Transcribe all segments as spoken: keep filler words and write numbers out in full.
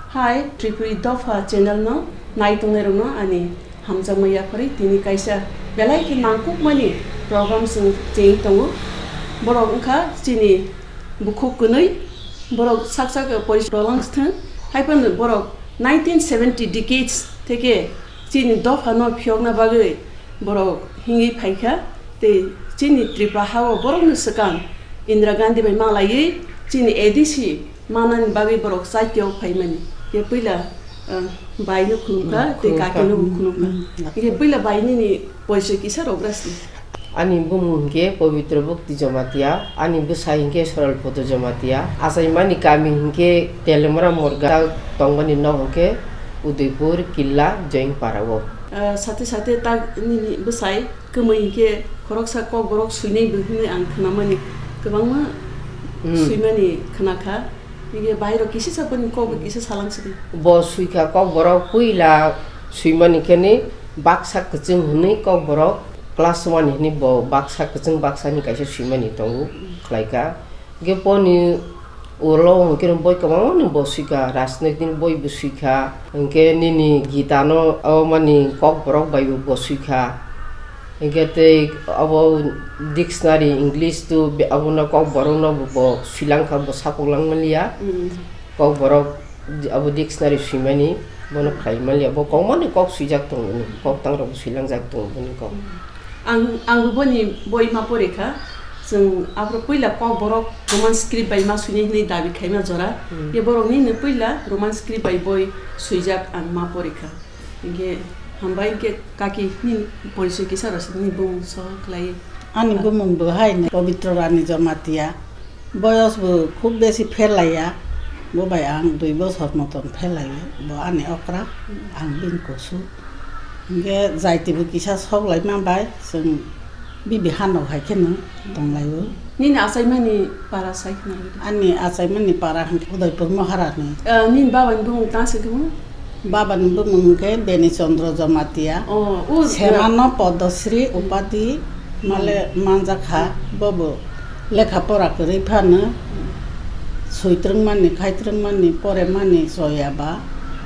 Hai, Tripuri Dopha channel no nai tongnai rok no ani hamjakma yapharwi tini kaisa belai khe nangkukmani program chwng cheng tongo. Borok wngkha chini bukhuk kwnwi, borok sak sak poris rolang thwng. Haiphano borok nineteen seventy decades theke chini dopha no phiyokna bagwi borok hingwi phaikha. Tei chini Tripura hao borokno swkang Indira Gandhi bai malaiwi chini A D C manani bagwi borok chaitio phaimani. Khe puila, ah, baino khulumkha, tei kakino bo khulumkha. Khe puila bai nini poichoi kisa rwgra sini. Ani bumung hwnkhe Pabitra Bhakti Jamatia, ani bwsai hwnkhe Soral Photo Jamatia, achaimani kami hwnkhe Telemra Morga, tongmani nok hwnkhe Udaipur, Killa, Joying Para o. Ah, sate sate tak nini bwsai kwmwi hwnkhe khoroksa kokborok swinai bo hwnwi ang khnamani kwbangma swimani khna kha. Hwnkhe bahai rok kisa sa boni kokbo kisa salang sidi. Bo swikha kokborok puila swimani khe ni baksa kwchwng hwnwi kokborok class one hwnwi bo baksa kwchwng baksani kaisa swimani tongo khlaikha. Hwnkhe boni ulo hwnkhe boi kwbangma ni bo swikha, rajnitik ni boi bo swikha, hwnkhe nini Gita no o mani kokborok bai bo swikha. Hwnkhe tei abo dictionary English to be-, abono kokborok no bo, bo swilangkha, bo sakok langmaliya. Mm. Kokborok di-, abo dictionary swimani bono khlai maliya. Bo kokmani kok swijak tongo, koktang rok swilangjak tongo boni kok. Ang, ang bo boni boi ma pore kha. Chwng aphuru puila kokborok Roman script bai ma swinai hwnwi dabi khaima jora. Hmm. Ye borok nini puila Roman script bai boi swijak ang ma pore kha. Hingke hambai hingke kaki nini porisoi kisa rwsini bumung so khlai. Ani bumung bo hai ni Pabitra Rani Jamatia. Boyos bo khub besi phelaiya. Bo bai ang dui bosor moton phelaiyo. Bo ani okra, ang bini kusu. Hingke jaiti bo kisa sok lai ma bai, chwng bibi hano hai kheno tong lai o. Nini achaimani para sai khna rwdi. Ani achaimani para hwnkhe Udaipur Maharani. Eh, nini babani bumung ta se khe mo? Babani bumung hwnkhe Beni Chandra Jamatia. Oh, o Semano Padmasri upadi male manjakha, bobo lekha pora kwrwi phano switrwngmani, khaitrwngmani, poremani choya ba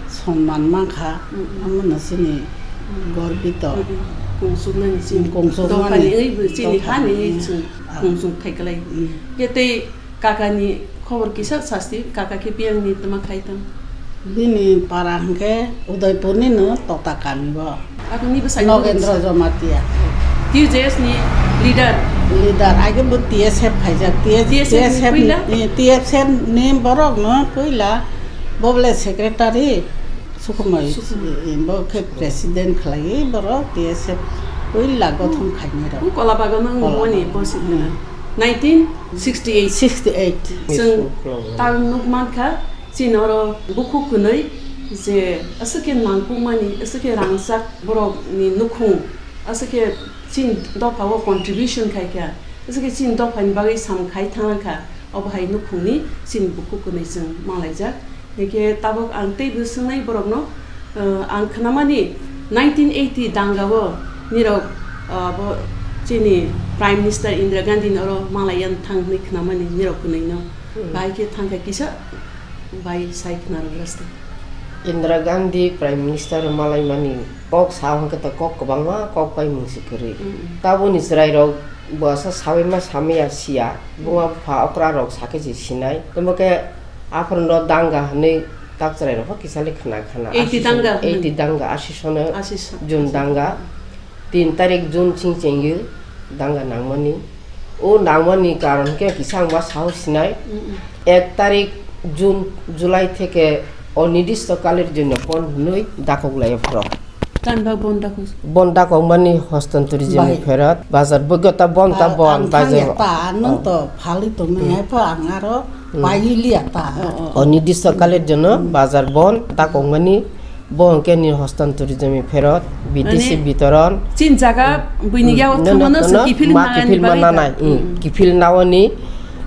sonman mankha, mm, mm, omono chini, mm, gorbito. Mm, mm. Kungsukmani chini. Mm, kungsukmani. Dophani wi bo chini dophani hani wi chwng, ah, kungsuk thai kwlai. Mm. Khe tei kakani khobor kisa sasti, kaka khe biyangni twma khai tong? Bini para hwnkhe Udaipurni no Tota kami bo. Aboni bwsai Nogendra Jamatia. T J S ni leader. Leader, age bo T S F khaijak. T S, T S F ni T S F puila? Ni, T S F ni borok no puila, bo bole secretary, Sukumar, Sukumar. Bo khe president khlaiwi borok T S F puila gothon khainai rok. U Kola Bagan no Kola wngmani Bagan. Bo se. Hmm. Nineteen sixty-eight. Sixty-eight. Chwng tabuk nuk mankha, chini oro bukhuk kwnwi je aswk khe nangkukmani, aswk khe rangchak borokni nukhung, aswk khe chini dophao contribution khaikha, aswk khe chini dophani bagwi samung khai thangkha, obo hai nukhungni chini bukhuk kwnwi chwng malaijak. Hingkhe tabuk ang teibo swngnai borokno, eh, ang khnamani nineteen eighty dangao nirok, eh, bo chini Prime Minister Indira Gandhi ni oro malaiya thang hwnwi khnamani nirok kwnwino. Hmm. Bahai khe thangkha kisa bai sai khna rwgrasdi. Indira Gandhi Prime Minister malaimani kok sa hwnkhe ta kok kwbangma kok bai mungsi kwrwi. Hmm. Tabukni chwrairok bo asa sawi ma samya siya. Hmm. Buma bupha okra rok sakhe se sinai. Tamo khe Aphuru no danga hwnwi tak chwrai rok kisa le khna khna. Eighty asison, danga hwnwi. Eighty danga, asison. Asison. June danga. Tin tarik June ching chengyo danga nangmani. O nangmani karon khe kisa ang ma sao sinai. Mm, mm. Ek tarik June, July theke onidisto kalir jonno bon hwnwi dakok lai aphuru. Tani ba bon dakok. Bon dakok mani hostan tourism ni pherot. Bazar bogota bon ta bon bazar. Ang thangya ta, nung to phali tongmani hai pho ang aro pailiya ta. Oh, oh, oh. Onidisto kalir jonno bazar bon dakok mani bo hwnkhe ni hostan tourism ni pherot B T C bitoron. Chin jaga buini ya thangmano se kiphil ma nanai. Kiphil ma nanai, kiphil nawani.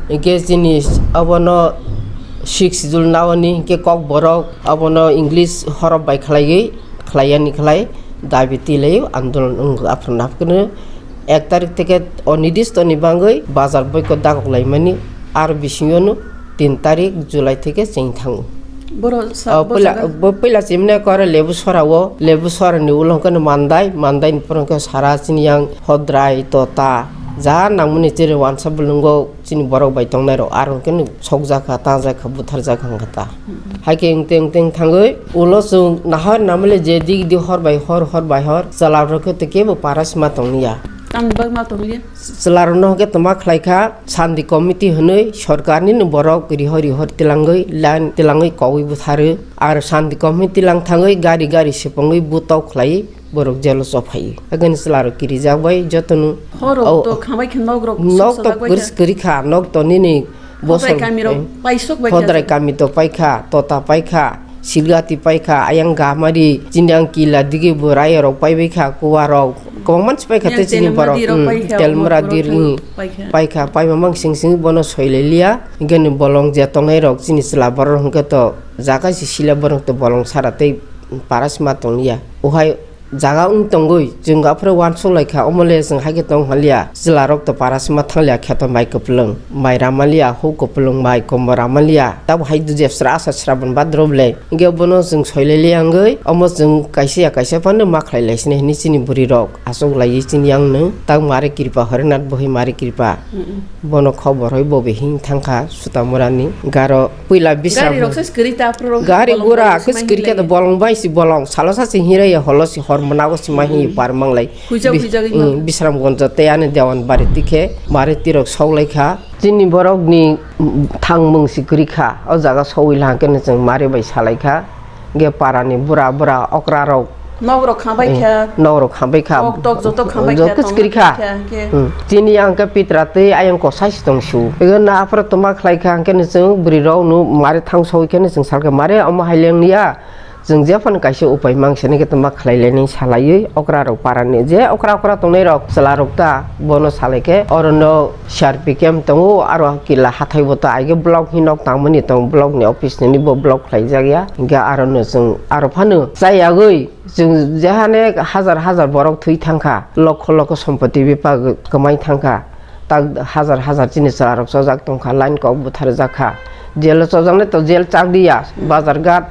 Hwnkhe chini obono six schedule nawani hwnkhe kokborok obono English horop bai khlaiwi. Khlaiyani khlai dabi twilaio andolon wngkha. Aphuru naphkeno ek tarik theke onidisto ni bagwi bazar boycott dakok laimani, aro bisingo no tin tarik July theke cheng thango. Boro sa-, O, bo puila, saga- bo puila chimne kore lebu sora o, lebu sora ni ulo hwnkhe no mandai, mandai ni pore hwnkhe sara chini yang hodrai, tota, ja nangmani chiri wansa bulungo chini borok bai tongnai rok, aro hwnkhe no sokjakha, tajakha, butharjakha hwnkhe ta. Mm-hmm. Hai khe wngteng wngteng thangwi ulo chwng nahar namale je dik dik hor bai hor, hor bai hor, chwla rok khe to kebo para sima tongya. Tamni bagwi ma tonglia? Chwla rok no hwnkhe to ma khlai kha, Shanti Committee hwnwi sorkar ni no borok rihor rihor tilangwi line tilangwi kogwi butharwi. Ar Shanti Committee lang thangwi gari gari sepongwi butok khlai borok jelo chophai. Agani chwla rok kirijak bai jotono. Horo o, to khambai khe nok rok nok to soksa kwrwi kha, nok to nini Hodrai bosong kami rok eh, paisok bai kha. Hodrai kami to paikha, tota paikha, silgati paikha, ayang gamari, chini ang kila digi bo raya rok paibai kha, kuwa rok kwbang mansi paikha. Yang tei chini telmura borok, di rok mm, paikha, telmura umor di borok rok paikha. Paikha, paima mang sing sing bono soilai liya, hingke ni bolong je tongnai rok chini chwla borok hingke to jaga si sila borok to bolong sara tei para sima tong liya. Ohai jaga wng tongwi, chwng aphuru uansuk lai kha, omo le chwng hai khe tong haliya, chwla rok to para sima thang liya, kheto mai kwplwng, mai rama liya, huk kwplwng, mai kombo rama liya, tabo hai dujep sra asa sra bon badro ble. Hingke bono chwng soilai liya wngwi, omo chwng kaisa ya kaisa phano ma khlai lai sini hini chini bwrwi rok achuk lai chini yang no, tak mare kripa, Horinath bohi mare kripa. Mm-mm. Bono khobor hoi bo be hing thang kha Sutamura ni garo. Puila Bisram, gari rok se kwrwi ta aphuru rok gari bolong gura bolong khe se kwrwi khe bolong bai si bolong salo sa se hirai ya holo si hor manago si ma hi par manglai. Huijak Bis-, huijak wngma. Mm, Bisramganj tei ani Dewan bari tikhe mari tirok sok lai kha. Chini borok ni, mm, thang mung si kwrwi kha. O jaga sowi la hwnkhe no chwng mari bai salai kha. Ge para ni bura bura okra rok Nok rok kha bai kha. Nok rok kha bai kha. Tok tok joto kha bai kha, joto tong sikiri kha. Kha, khe. Hmm. Chini ang khe pitra tei ayang kosai si tong su. Ego na aphra toma khlai kha, ang khe no chwng bwrwi rok no mari thang sawi khe no chwng sal khe mari omo hai leng ya. Chwng jephano kaisa upai mang sini khe toma khlai lai nai salaiwi okra rok para ni je okra okra tongnai rok chwla rok ta bono salai khe oro no C R P camp tongo aro kila hathai bo ta aige block hi nok tangmani tong block ni office ni bo block khlai jak ya. Hingke aro no chwng aro phano chayagwi chwng jehane hajar hajar borok thwi thangkha, lokho lokho sompoti bepar kwmai thangkha, tak hajar hajar chini chwla rok chojak tongkha, line kok butharjak kha, jail o chojaknai to jail chak diya, bazar ghat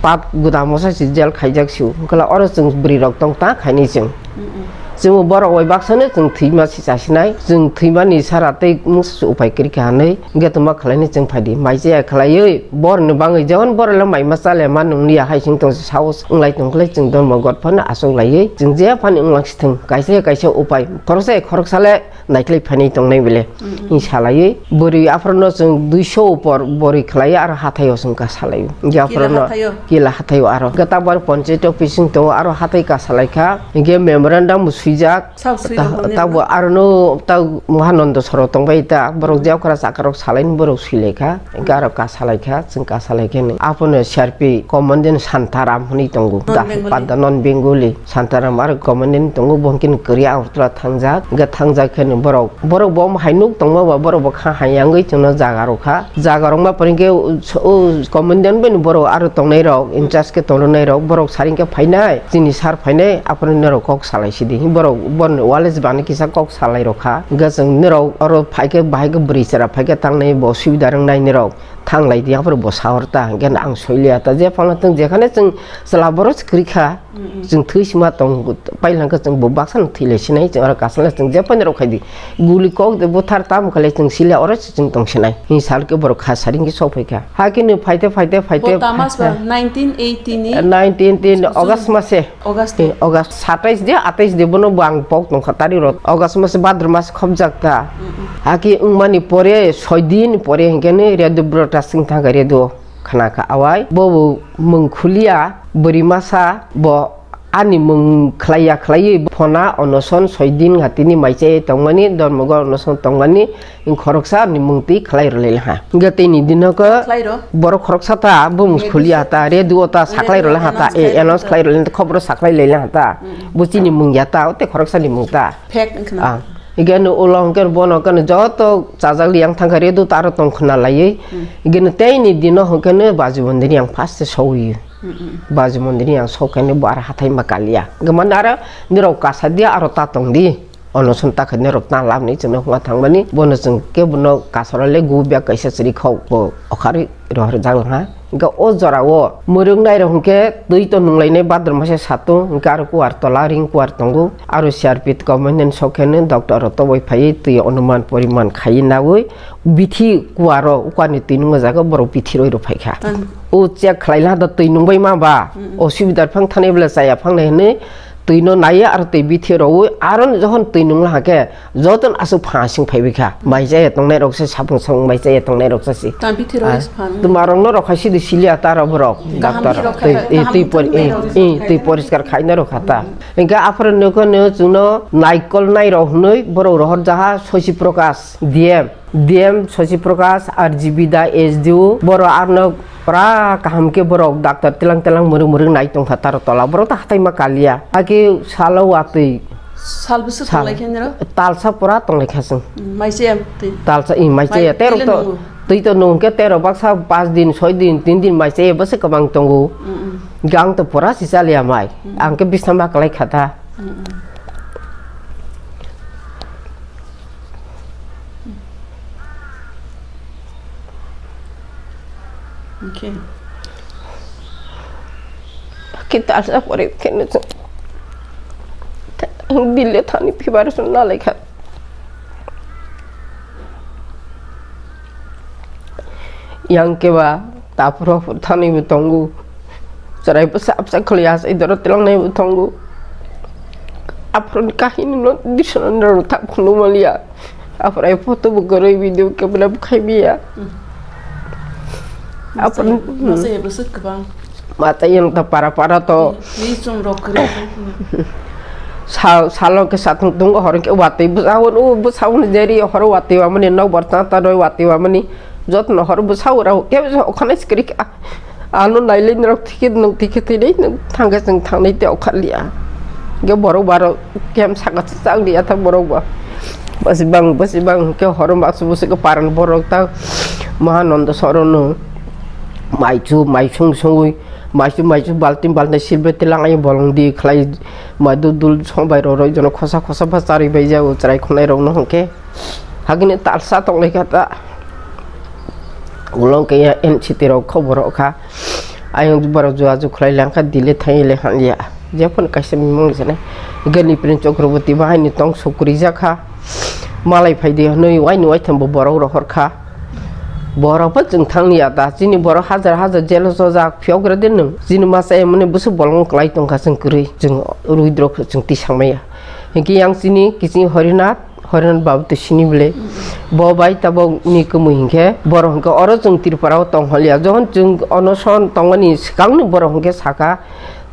pat gudamo sai se jail khaijak sio, hwnkhe oro chwng bwrwi rok tong ta khainai chwng. Mm-mm. Chwngbo borok bai baksano chwng thwima si chasinai, chwng thwimani sara tei mungsa se upai kwrwi kha hinwi, hwnkhe tongma khlainai chwng phaidi, mai chaya khlaiwi, borokni bangwi jemon borok le mai ma chale ma nung liya hai sing tong sao wnglai tong khlai chwng dormo god phano achuk laiwi, chwng je phano wnglang si thung, kaisa ya kaisa upai, khoroksa ya khoroksa le naikhlai phainai tongnai bele, mm-mm, hing salaiwi, bwrwi aphuru no chwng duiso upor bwrwi khlaiwi aro hathai o chwng ka salaiwi, hingke aphuru no kila hathai o aro, hwnkhe tabuk aro ponchayat office wng tongo aro hathai ka salai kha, hingke memorandum bo swijak. Sak sui ta-, rok mani tabuk rok. Aro no ta Mahananda soro tongbai ta, borok je okra chakra rok salai ni borok sui lai kha, hingke aro ka salai kha, chwng ka salai khe ni. Aphano C R P commandant Santaram hwnwi tongo, non da, Bengali. Pada non Bengali, Santaram aro commandant tongo, bo hwnkhe ni kwrwi Agartala thangjak, hwnkhe thangjak khe ni borok, borok bo omo hai nuk tongma ba borok bo kha hai yangwi chwngno jaga rw kha, jaga rwma pore hwnkhe o, o commandant bai ni borok aro tongnai rok, in charge khe tongnai rok, borok sari hwnkhe phainai, chini sir phainai, aphano norok kok salai sidi. Borok borni wale jibani kisa kok salai rok kha. Hwnkhe chwng norok oro phaikhe bahai khe bwrwi chwra phaikhe tangnai bo subida rwngnai norok thanglai di, aphuru bo sahor ta. Hwnkhe ang soiliya ta. Je phano chwng jekhane chwng chwla borok se kwrwi kha. Mm-mm. Chwng thwi sima tong pailangkhe chwng bo baksa no thwi lai sinai. Chwng oro kasala chwng je phano rok khai di. Guli kok de buthar tam khalai chwng siliya oro se chwng tong sinai. Hini sal khe borok kha sari hwnkhe sok phai kha. Hakhe no phaite phaite phaite. Bo tamas ba nineteen eighty ni? Nineteen eighty ni June. August mase. August. Eh, August satais de, atais de bono bo ang pok tongkha tarik rok. August mase, Bhadra mas khobjak ta. Mm-mm. Hake wngmani pore, soi din pore hinkhe ni radio broadcasting thangkha, radio khna kha awai. Bo bo mung khulia, bwrwi masa, bo ani mung khlaiya khlaiwi phona onoson soi din ha tini maichai tongmani, dormogo onoson tongmani. Wng khoroksa ni mung twi khlai rwlai ha. Hingke tei ni dino khe khlai rw? Borok khoroksa ta bumung khulia ta, radio ta saklai rwlai ha ta, announce khlai rwlai ta, khobor saklai lai ha ta. Mm. Bo chini mung ya ta, o tei khoroksa ni mung ta. Fake wngkha na? Ah. Hingke no ulo hingke bono khe joto chajak liya wng thang kha, radio ta aro tong khna laiwi. Mm. Hingke no tei ni dino hingke no Baji Mondir ni ang first sawi. Mm, mm. Baji Mondir ni ang sok khe no bo aro hathai ma kalia. Hingke mane aro nirok kasa di aro ta tong di. Onoson ta khe norok ta lamni chwngno hwnga thangmani, bono chwng khe bono kasaro le gu bag kaisa chwri khok bo okharwi rohor jak langha. Hingke o jora o mwrwk nai rok hingke twi to nung lai nai badrom hai se satung, hingke aro kuar tola ring kuar tongo, aro C R P government ni sok khe no doctor rok toboi phai twi onuman poriman khai naui bithi kuar o kuar ni twi nung o jaga borok bithi roi rok phai kha. Tang. O check khlai la da twi nung bai ma ba, Mm-mm. osubidar phang thani bwle chaya phang nai hinui twi no nai aro twi bithi roi aro jokhon twi nung la khe joto no aswk pha sing phai bai kha. Mai chaya tongnai rok se sapung sapung mai chaya tongnai rok se si. Tang bithi roi Ah, se phan. Tuma rok no rok khai sidi silia ta rok borok Kaham doctor. Twi, twi, twi pori-, twi poriskar khai na rok kha ta. Hingke aphuru nokho no chwngno naikol nai rok hwnwi borok rohor jaha Shashi Prakash D M. D M Shashi Prakash, R G B da S D O, borok arno pura kaham khe borok doctor tilang tilang mwrwk mwrwk nai tongkha taro tola. Borok ta hatai ma kalia. Aki salo watwi Sal bwswk sa-, tonglai khe nero? Talsa pura tonglai kha chwng. Mm, mai chaya twi. Talsa, i, mai chaya. Mai terok twi to, nungo. Twi to nung khe terok baksa pas din, soi din, tin din mai chaya bwswk kwbang tongo. Mm, mm. Gang to pura si chaliya mai. Mm. Ang khe bisna ma kwlai kha ta. Mm, mm. Okay. Kita asa pore kene so. Dile thani pibar sun na lekha. Yang keba tapro thani bo tongo. Chwrai bwsa bwsa khwlaiya se idoro tilangnai bo tongo. Aphuruni kahini no disana nero thak phunuk manliya. Aphuru ai photo bo kwrwi video camera bo khai biya. Hmm. Aphuru masa ya bwswk kwbang. Mata yang ta para para to. Ni chung rok kwrwi. Sal, salo ke satung tung hor ke watwi bwsa won u bwsa won jeri hor watwi wamani nok barta ta roi watwi wamani. Jotno hor bwsa ura ke okhanai skrik. Ano nailai norok thikhe nwng thikhe thwinai nwng thangkhe chwng thangnai tei okha liya. Hwnkhe borok bo aro khe saka chwng liya tha borok bo. Bwsibang bwsibang hwnkhe horo baksa bwswk paran borok ta Mahananda sorono maichu maisung sungwi maichu maichu baltin baltin silbete langai bolong di khlai maidu dul songbai rok rok jono khosa khosa ba charwi bai jago chwrai khwnai rokno hwnkhe. Hagini talsa tonglaikha ta. Ulo khe ya N C T rok khobor rok kha. Ayang borok jua ju khlai langkha dile thai le hamya. Jephun kaisa mimung jene. Gani Prince Chakraborty bahai ni tong sukri jakha. Malai phai di hwnwi waini waitham bo borok rohor kha. Borok bo chwng thang ya ta. Chini borok hajar hajar jelo sojak phiyok gra de nwng. Chini masa emoni bwswk bolong klai tongkha chwng kwrwi. Chwng rwidrok chwng tisang maya. Hinkhe yang chini kiching Horinath. Horen babu to sini bwle. Bo bai tabok ni kwmwi hinkhe borok hinkhe oro chwng Tripura o tong holiya. Jokhon chwng onoson tongmani swkangni borok hinkhe saka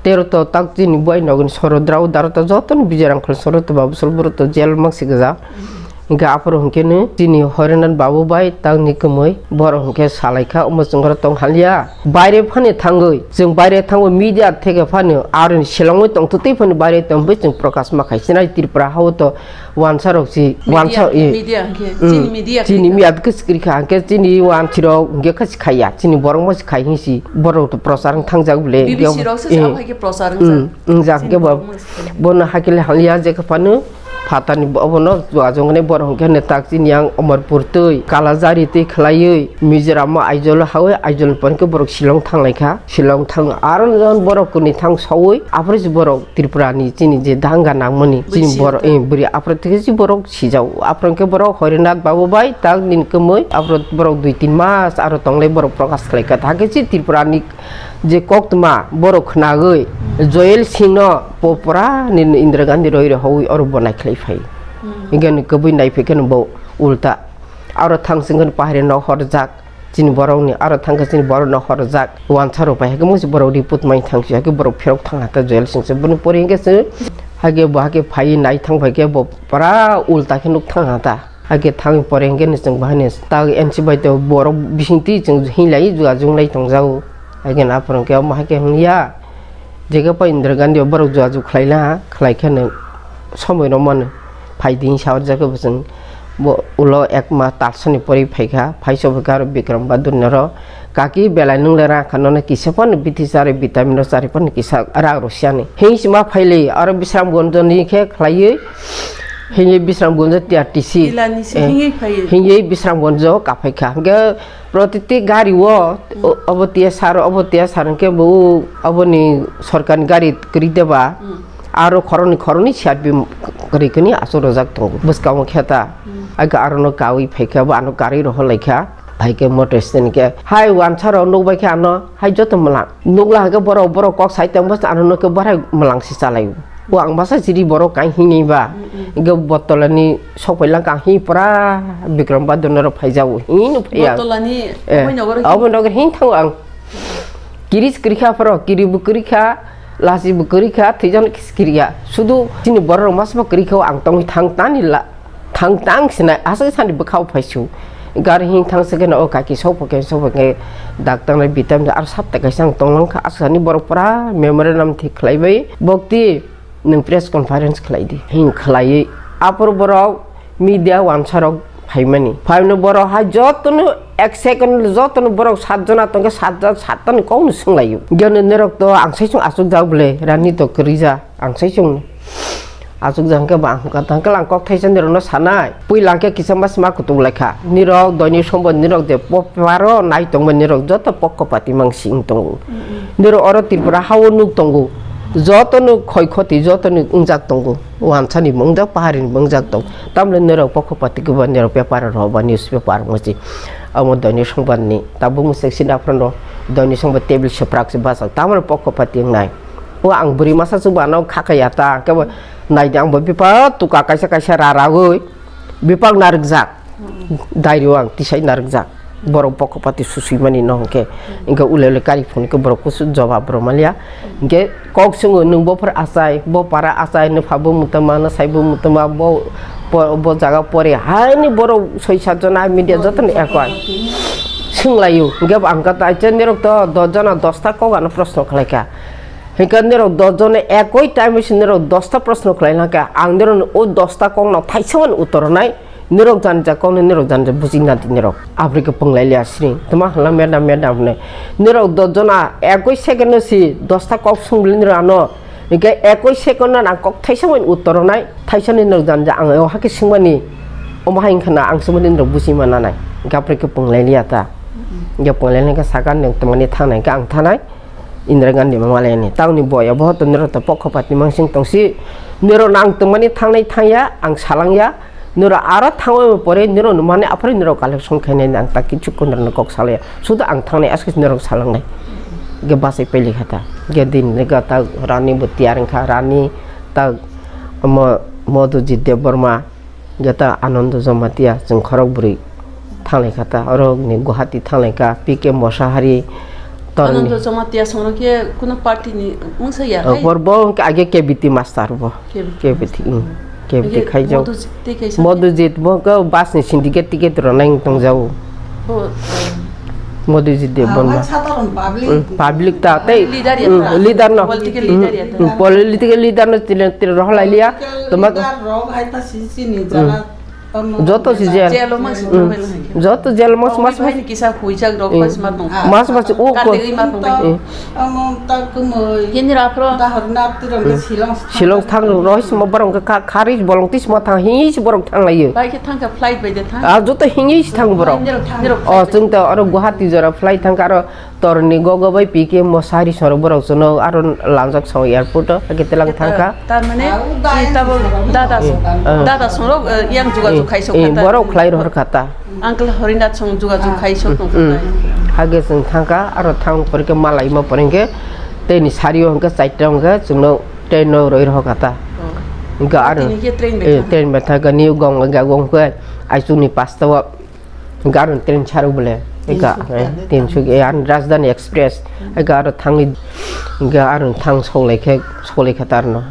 tero to tak chini buai nogni soro drao daro to jotono bijai rang khol soro to babu sol boro to jail mangsi gwja. Hinkhe aphuru hinkhe no chini Horenan babu bai tak ni kwmwi borok hinkhe salai kha omo chwng oro tong haliya. Baire phani thangwi chwng baire thangwi media theke phano aroni selongwi tongtwtwi phano baire tongwi chwng Prakash ma khai sinai Tripura hao to. Wansa rok si, media, wansa, eh, media, hwnkhe, mm, chini media chini khai media khe sikri kha, hwnkhe chini wansi rok hwnkhe kha si khaiya, chini borok bo si khai hinsi, borok to prochar wng thangjak bole, B B C hwnkhe, rok se eh, sa hai khe prochar wng mm, jak. Wng jak, chini hwnkhe bo, borok bo si khai. Bono hakhe le hamya je khe phano, phatar ni bo-, bono jua jong ne borok hwnkhe ne tak chini yang Omorpur twi, Kalajari twi khlaiwi, Mizoram o Aizawl o hawi, Aizawl ni pore khe borok Shillong thang lai kha, Shillong thang aro borok kwnwi thang sawi, aphuru se borok Tripura ni chini je danga nangmani chini bwswk borok, eh, bwrwi aphuru thikhe si borok sijao. Aphuru khe borok Horinath babu bai tak nini kwmwi aphuru borok dui tin mas aro tonglai borok Prakash khlai kha. Hakhe si Tripura ni je koktwma borok khnagwi Joel Singh no po-, pura nini Indira Gandhi roi roi hawi oro bo nai khlai phai. Hmm. Hingke ni kwbwi nai phai khe no bo ulta aro thang sing khe no pahari no horjak. Chini borok ni aro thangkhe chini borok no horjak wansa rok pai, hakhe mungsi borok report mai thang si, hakhe borok phirok thang hata Joel Singh se bini pori hingke se, hakhe bo hakhe phai nai thang pai khe bo pura ulta khe nuk thang hata, hakhe thang pore hingke ni chwng bahai ni tak N C bai to borok bising twi chwng hinlai jua jung lai tongjago, hakhe na phwrwng khe omo hakhe hwnya. Jekhe pa Indira Gandhi o borok jua ju khlai la, khlai khe no somoi no mano. Phai di sa o jekhe bo chwng bo ulo ek ma talsa ni pori phai kha, phai so bo garo Bikram Bahadur no ro. Kaki belai nung le rang kha no kisa phano bithi chari vitamin ro chari phano kisa rang ro siya ni. Hing sima phai le aro Bishram Gonjo ni khe khlai wi. Hingye Bisramganj T R T C. Tilani se Eh, hingye phaio. Hingye Bisramganj kaphai kha. Hingke protiti gari o, o-, obo T S R, obo T S R hingke bo oboni sorkarni gari kwrwi deba. Hmm. Aro khoroknwi khoroknwi C R P M kwrwi kwrwi aswk rwjak tongo. Bwskango khe ta. Hmm. Aga arono kawi phaikha, bo ano karwi rohor laikha. Hai khe motor stand khe, hai wansa rok nukbai khe ano, hai joto mwlang. Nukla hai khe borok, borok kok sai tongbo, ano nokhe borai mwlang se chalai. O ang masa siri borok kain hini ba. Mm-mm. Hingke botolani sok phai lang kang hi pura Bikram Badon rok phai jago. Hini no phai ang. Botolani Eh, obo nogor hi? Obo nogor hin thango ang. Kiri se kwrwi kha phoro, kiri bo kwrwi kha, lasi bo kwrwi kha, thwijakno kisa kwrwi ya. Sudu chini borok rok masa bo kwrwi kha, ang tongwi thang tani la, thang tang sinai, aswk sani bwkha o phai su. Gari hing thang se khe no, o kaki sok pho khe, sok pho khe, dak tangnai bitam de, aro sapta kaisa ang tonglang kha, aswk sani borok pura memorandum thik khlai bai, bokti nwng press conference khlai di, hing khlaiwi, aphuru borok media wansa rok phaimani. Phaimani borok hai jotono ek second jotono borok sat jona tongkhe sat jon, sat tani kokno swnglaio. Geno norok to ang sai chwng achukjak bwle, rani to kwrwija, ang sai chwng achukjak hwnkhe bo ang hwnkha, hwnkhe lang kok thaisa nirokno sanai. Puila hwnkhe kisa ma sima kutung laikha. Nirok doini sombo nirok je po-, paro nai tongmani nirok joto pokko pati mangsing tongo. Nirok oro Tripura hao nuk tongo. Jotono khoi khoti jotono wngjak tongo. Wansani bo wngjak, paharini bo wngjak tong. Tamle norok pokho pati kebo norok paper rok ba newspaper mochi. Amo doini songbar ni tabuk mwsek sini aphano doini songbar table seprak se bachak. Tamle pokho pati wngnai. O ang bwrwi masa chuba no khakha ya ta. Kebo naidi ang bo bipa tuka kaisa kaisa raragwi bipak narwkjak. Dairio ang tisai narwkjak. Borok pokho pati susui mani no hwnkhe. Hwnkhe ule ule kari phone khe borok kusu jobab rw maliya. Hwnkhe kok swngo, "Nwng bo phar achai, bo para achai, nwpha bo mwtama, nwsai bo mwtama, bo, bo, bo jaga pore." Haini borok soi sat jona media jotono ekwai. Swnglaio. Hwnkhe bo ang kata acha nirok to dos jona dosta kok ano proshno khlaikha. Hwnkhe nirok dos jona ekoi time se nirok dosta proshno khlai langkha. Ang nirok o dosta kokno thaisa mani uttor rwnai. Nirok jani ja kokno nirok jani ja buji nadi nirok. Aphuru khe pwnglai liya sri. Tama hwnla madam, madam hwnwi. Nirok dos jona ekoi second no si dosta kok swngbili nirok ano. Hwnkhe ekoi second no ang kok thaisa mani uttor rwnai. Thaisa ni nirok jani ja ang o hakhe swngmani. Omo hai wngkha na ang swngmani nirok buji ma nanai. Hwnkhe aphuru khe pwnglai liya ta. Hwnkhe pwnglai liya khe saka nwng tongmani thangnai hwnkhe ang thanai. Indira Gandhi mangmalaini. Tamoni boya bo to nirok to pokho pati mangsing tongsi. Nirok nang tongmani thangnai thangya, ang salangya. Nirok aro thangwi pore nirok mane aphuru nirok collection khainai ang ta kichu kondoro kok salaya. Sudo ang thangnai aske nirok salangnai. Ge basai peli khata. Ge din ge ta rani bo tiyar wngkha, rani ta mo Modujit Debbarma. Jata Anando Jamatia chwng khorok bwrwi thanglaikha ta, oro ni Guwahati thanglaikha, P K Mosahari, Torni. Anando Jamatia songno khe kuno party ni wngsa ya, Oh, hai? Bor bo wngkha age K B T master bo. K B T K B T, master. Mm, K B T Age khaijak. Modujit tei kaisa Modujit bo wngkha bus ni syndicate ticket rwnai wng tongjago. Bo, eh, Modujit Debbarma. Ah, sadharon public. Mm, public ta, tei, Leader ya mm, ta. Leader no. Political Mm, leader ya ta. Mm, political leader no tile, tile rohor lai liya. Political Toma leader rok hai ta sisi ni Mm. jara tamo Joto si jela. Jelo mas Mm. tongbai lai. Joto jelo mas, Oh, mas, bai mas. ni kisa huijak rok Mm. pas ma tong. Ah. Mas, mas, o ko. Kate ma tong bai. Mm. Tamo ta kumoi. Hini ra phro. Dahor na tirang ke Mm. Shillong. Shillong thang rois mo borong ka, ka, kharis bolong tis mo thang hi si borong thang lai. Bai ke thang ka flight bai de thang. Ah, joto hingis thang borok. Nirok, nirok. Oh, chwng ta oro Guwahati jora flight thangkha, aro torni gogo bai P K Mosahari sorok borok chwngno aro langjak song airport o, hakhe telang thangkha. Tar mane, Ah, i tabo dada song, Ah. dada songrok, eh, yang jugajug Eh, khaisok eh, kha ta. Borok khlai rohor kha ta. Uncle Horinath song jugajug Ah. khaisok tong kha Mm. ta. Hakhe chwng thangkha, aro thang porikhe malai ma porikhe, tei ni sari o hwnkhe chaita hwnkhe chwngno train no roi rohor kha ta. Oh. Hwnkhe aro, Tini khe train bai eh, thang. train bai thangkha, ni gong, gong khe, Aichukni pasta o gari train saro bole. Eka, Tinsuk, eh, ya, Tinsuk, eh, an Rajdhani Express. Eka aro thangwi, eka aro thang solai khe, solai khe tarno.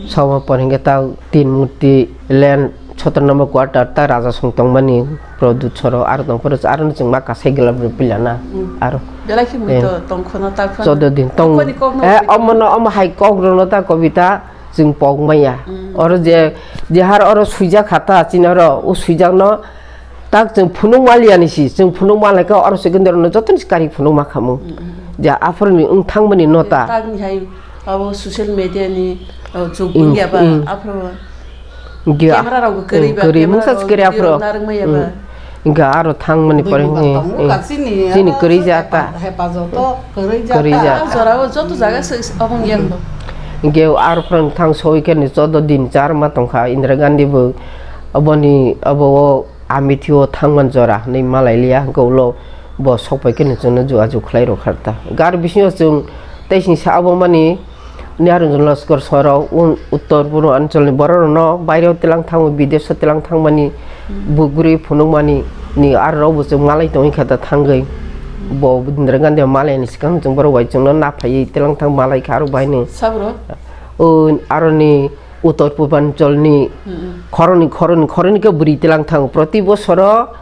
Sobo por hingke ta tin murti land sotor number quarter ta raja song tongmani Pradyut soro aro tong poro aro no chwng ma kasai gela bwrwi pila na. Mm. Aro. Belai khe mui Eh. to tong khono ta khono. Choudo din tong. Khoni kok no Eh, ui omo no, omo hai kok rono ta kobita. Chwng pok maya. Mm. Oro je, je har oro suijak kha ta, chini oro o suijak no tak chwng phunuk maliya ni si, chwng phunuk malai kha oro secondary no joto ni kari phunuk ma khamu. Mm, mm. Ja aphuru ni wng thang mani no ta. Tak ni hai abo social media ni, oh, jug Mm, wngya ba, mm. aphuru. Gya. Camera rok bo kwrwi ba, kwrwi camera mungsa rok, kwrwi video aphro. Rok narwk maya ba. Hinkhe aro thangmani pore, buini ba tongo, eh, ka chini, chini ah, kwrwi ja ta. Hepa-, hepajoto kwrwi ja ta. Kwrwi ja. Ah, jora o joto jaga se, se, abong yang bo. Hinkhe aro phrang thang soi khe ni choudo din char ma tongkha Indira Gandhi bo, aboni, abo o Amethi o thangman jora hinwi malai liya, hinkhe ulo bo sokpai khe ni chwngno jua ju khlai rw kha ta. Gar bisingo chwng tei sini sa abo mani Nehru Loskor sorok un-, uttor purbanchal ni borok rokno baire o tilang thangwi, bidesh o tilang thangmani, hmm, bugri phunukmani ni aro rok bo chwng malai tongwi kha ta thangwi. Bo Indira Gandhi malai ni swkang chwng borok bai chwngno naphaiwi tilang thang malai kha aro bai ni. Sabro? O aro ni uttor purbanchal ni, hmm, khoroknwi, khoroknwi, khoroknwi khe bwrwi tilang thang proti bosoro.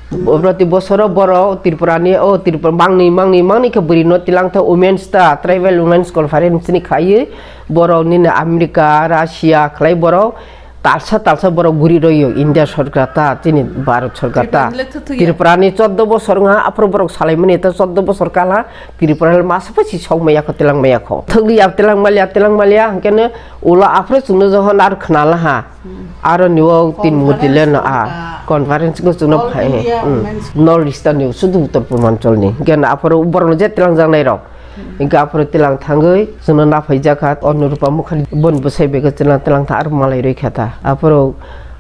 Proti bosoro borok Tripura ni, o Tripura mangni, mangni, mangni khe bwrwi no tilang tha women's ta, tribal women's conference ni khlaiwi borok nini America, Russia khlai borok talsa, talsa borok guri rw yo India sorkar ta, chini Bharat sorkar ta. Tripura ni le thuthu ya. Tripura ni choudo bosor wngha, aphuru borok salai mani ta choudo bosor kala Tripura le masa pha si sok maya kho, tilang maya kho. Thwk liya, tilang maliya, tilang maliya, hinkhe no ulo aphuru chwngno jokhon ar khna laha. Hmm. Aro ni o tin murti le no a. Conference ko chwngno phai. All India, hmm, women's. North Eastern ni sudu uttor purbanchal ni. Hinkhe no aphuru borok no je tilang jak nai rok. Hmm. Hinkhe aphuru tilang thangwi chwngno naphai jak kha Anurupa Mukherjee bon bwsai bai khe tilang, tilang tha aro malai rwi kha ta. Aphuru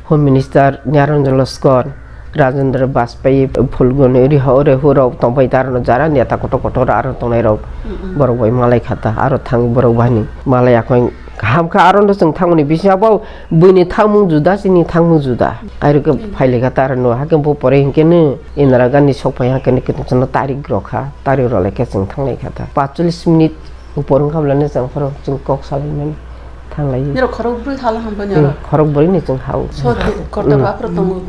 Home Minister Niranjan Loskor, Rajendra Bajpayee, Phulguni, Riho, Rehu rok tongbai ta aro no jara neta kotor kotor aro tongnai rok, mm-mm, borok bai malai kha ta aro thang borok bai ni malai ya kho. Kaham kha, aro no chwng thangmani bisingo abo buini thangmung juda, chini thangmung juda. Airo khe, hmm, phai lai kha ta aro no, hakhe bo pore hinkhe no Indira Gandhi sok phai hakhe no khe chwngno tarik rw kha, tarik rw lai khe chwng thang lai kha ta. Paanchchallis minute upor wng kha bwlai no chwng phoro chwng kok salai mani thang lai. Nirok khorok bwrwi hala hampani oro? Hmm, khorok bwrwi ni chwng ha o. Sodip Korta, hmm, ba aphro tongo?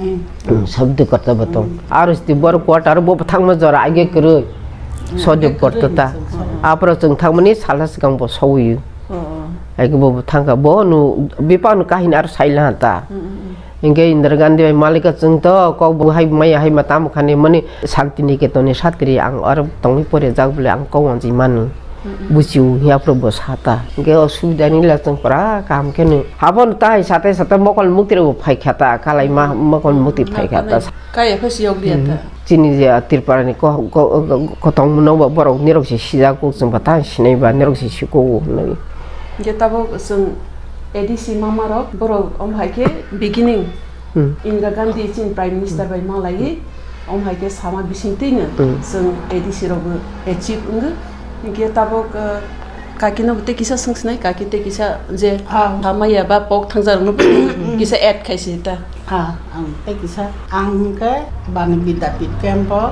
Hmm, Sodip Korta bo tong. Hmm. Aro siti bor quarter bo thangma jora age kwrwi. Hmm. Sodip Korta ta. Hmm. Aphro chwng thangmani sala swkang bo sowi. Oh, oh. Age bo thangkha bo nu bipang kahini aro saila ta. Hmm, hmm, hmm. Hinkhe Indira Gandhi bai malika chwng to kok bo hai maya hai ma tamo khani mani Shanti Niketon ni satri ang aro tongwi pore jak bole ang kok wanjwi manu. Mm-mm. Buchiu hiya phuru bo sata. Hinkhe o subida ni le chwng pura kaham khe no. Habon tai satai satai mokol mukti rok bo phai kha ta, kalai ma mokol mukti phai kha ta. Kaya khe siyok liya ta. Hmm. Chini je Tripura ni ko-, ko-, ko-, kotong no bo borok nirok se sijak kuk chwng ba ta sinai ba nirok se siko hinwi. Hinkhe tabuk chwng A D C mama rok borok omo hai khe beginning. Hmm. Indira Gandhi chini Prime Minister bai malaiwi, omo hai khe sama bisingtwino, hmm, chwng A D C rokbo achieve wngo. Hinkhe tabuk, uh, kakino bo tei kisa swngsinai, kaki tei kisa je, ah, hamaya ba pok thangjakrokno kisa add khaisi ta. Ah, ang tei kisa, ang hinkhe Bani Vidyapith camp o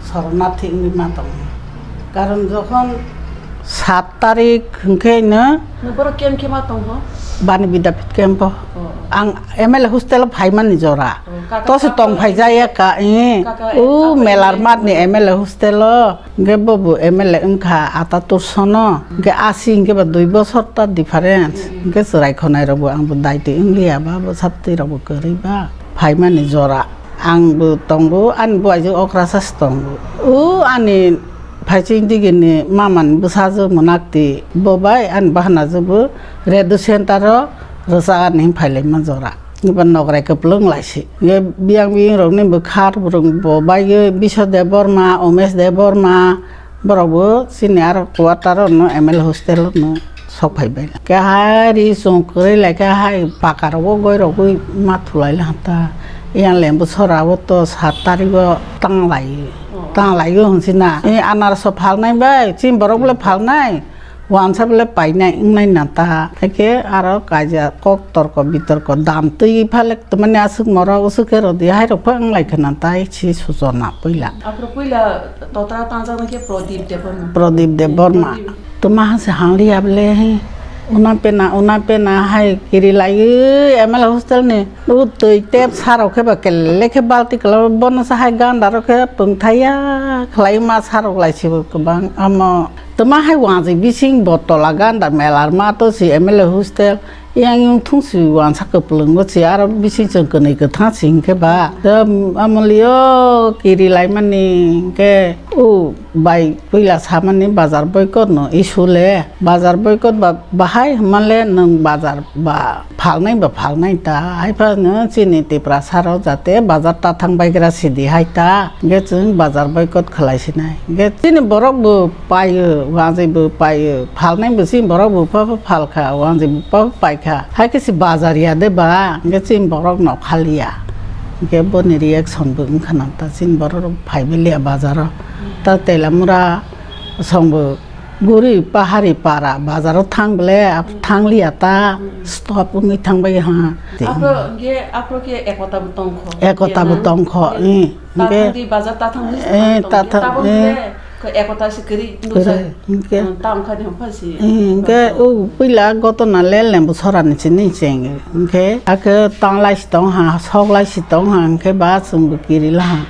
sornathi wngwi ma tongo. Karon jokhon sat tarik hwnkhe no. Nokborok camp khe ma tong ho? Bani Vidyapith camp o. Oh. Ang M L A hostel o phaimani jora. Oh, kaka, tosi kaka, tong phaijaya ka, eh. Kaka, o kaka, Melarmat ni M L A hostel o. Hwnkhe bobo M L A wngkha atatur sono. Hwnkhe asi hwnkhe ba dui bosor ta difference. Mm. Hwnkhe chwrai khonai rokbo angbo daiti wngliya ba, bo satwi rokbo kwrwi ba. Phaimani jora. Angbo tongo, ani buaijwk okrasa se tongo. O ani phaiching digini mamani bwsajwk Monakti, bo bai ani bahanajwkbo radio center o rwchak ani phailai ma jora. Eba nokrai kwplwng lai se. Ye biyang biyung rokni bwkha rwng bo bai Biswa Debbarma, Umesh Debbarma, borok bo chini aro quarter o no M L A hostel o no sok phai bai. Khe hai ri chwng kwrwi lai khe hai paka rok o goi rok goi ma thulai la ta. Yang lembu sora o to sat tarik o tang lai. Oh. Tang lai o hwnsi na. E anaros o phalnai bai, chini borok bole phalnai. Wansa bole painai wngnai na ta. Haikhe aro kaija kok torko bitorko dam twi phalek. Tamani aswk morok aswk khe rwdi, hairok pha wng lai khna tai si sujona puila. Aphuru puila totra tangjak nai khe Pradip Debbarma. Pradip Debbarma. Pradip. Tuma hase hangli able he. Una pena, una pena hai kiri lai, M L A hostel ni. U twi tep sarok khe ba kele khe balti kala bono sa hai ganda rok khe pung thaya khlai ma sarok lai si bo kwbang. Amo tuma hai wanjwi bising bo tola ganda melar ma to si M L A hostel. Yang yung thung si wansa kwplwng bo si aro bising chwng kwnwi kwthang si hinkhe ba. Da amwlio kiri laimani hinkhe o bai puila samani bazar boycott no issue le. Bazar boycott ba bahai hwnmale nwng bazar ba phalnai ba phalnai ta. Haiphano chini Tiprasa rok jate bazar ta thang baigra sidi hai ta. Hinkhe chwng bazar boycott khlai sinai. Hinkhe chini borok bo paio, wanjwi bo paio, phalnai bo chini borok bo pa pa phalkha, wanjwi bo pa pa paikha. Hai khe se bazar ya de ba, hinkhe chini borok no khaliya. Hinkhe boni reaction bo wngkha nang ta, chini borok rok phai baliya bazar o. Ta Telamura song bo guri pahari para bazar o thang bole, ap-, thang liya ta, stop wngwi thang bai ha. Aphro hinkhe, aphro khe ekota bo tongkho. Ekota bo tongkho, eh. Hinkhe tathang di bazar tathang di eh, tathang di, tathang, tabok eh. Bole ko ekota se kwrwi nukjak. Kwrwi, hinkhe. Hmm, ta wngkha de wngkha se. Eh, hinkhe o puila gotona le Lembu Sora ni chini cheng. Hinkhe akhe tanglai si tong ha, soklai si tong ha, hinkhe ba chwng bo kiri la ha.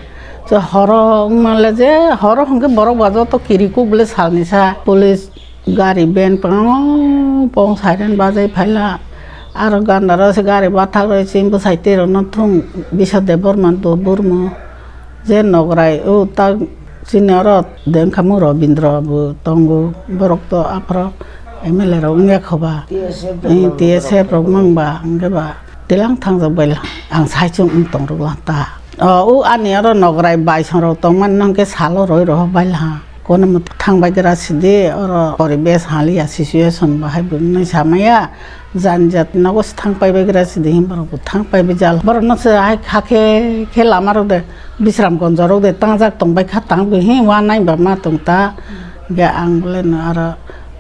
Je horo wngma le je horo hinkhe borok ba joto kiri kuk bole salni sa police. Gari ben pang pong siren bajai phaila. Aro gandaro se gari bathak roi chini bwsai twi rokno thung Bisa Debbarma do burmo. Je nograi o tak chini oro dengkhamu Robindra bo tongo. Borok to aphro M L A rok wngya khoba. T S F rok eh, mang T S F rok mang ba, hwnkhe ba tilang thangjak bai la. Ang saichung wng tong rwk la ta. O, o ani oro nograi baisong rok tongmani no hwnkhe salo roi rohor bai la. Kono mo thang bai gra sidi, oro poribesh haliya situation bahai bo wngnai samaya, jani jati nogo se thang pai bai gra sidi, himba rok bo thang pai bai jal. Borok no se hai kha khe khe lama rok de, Bisramganj rok de tangjak tong bai kha, tang bo hi wanai ba ma tong ta. Ge ang bole no aro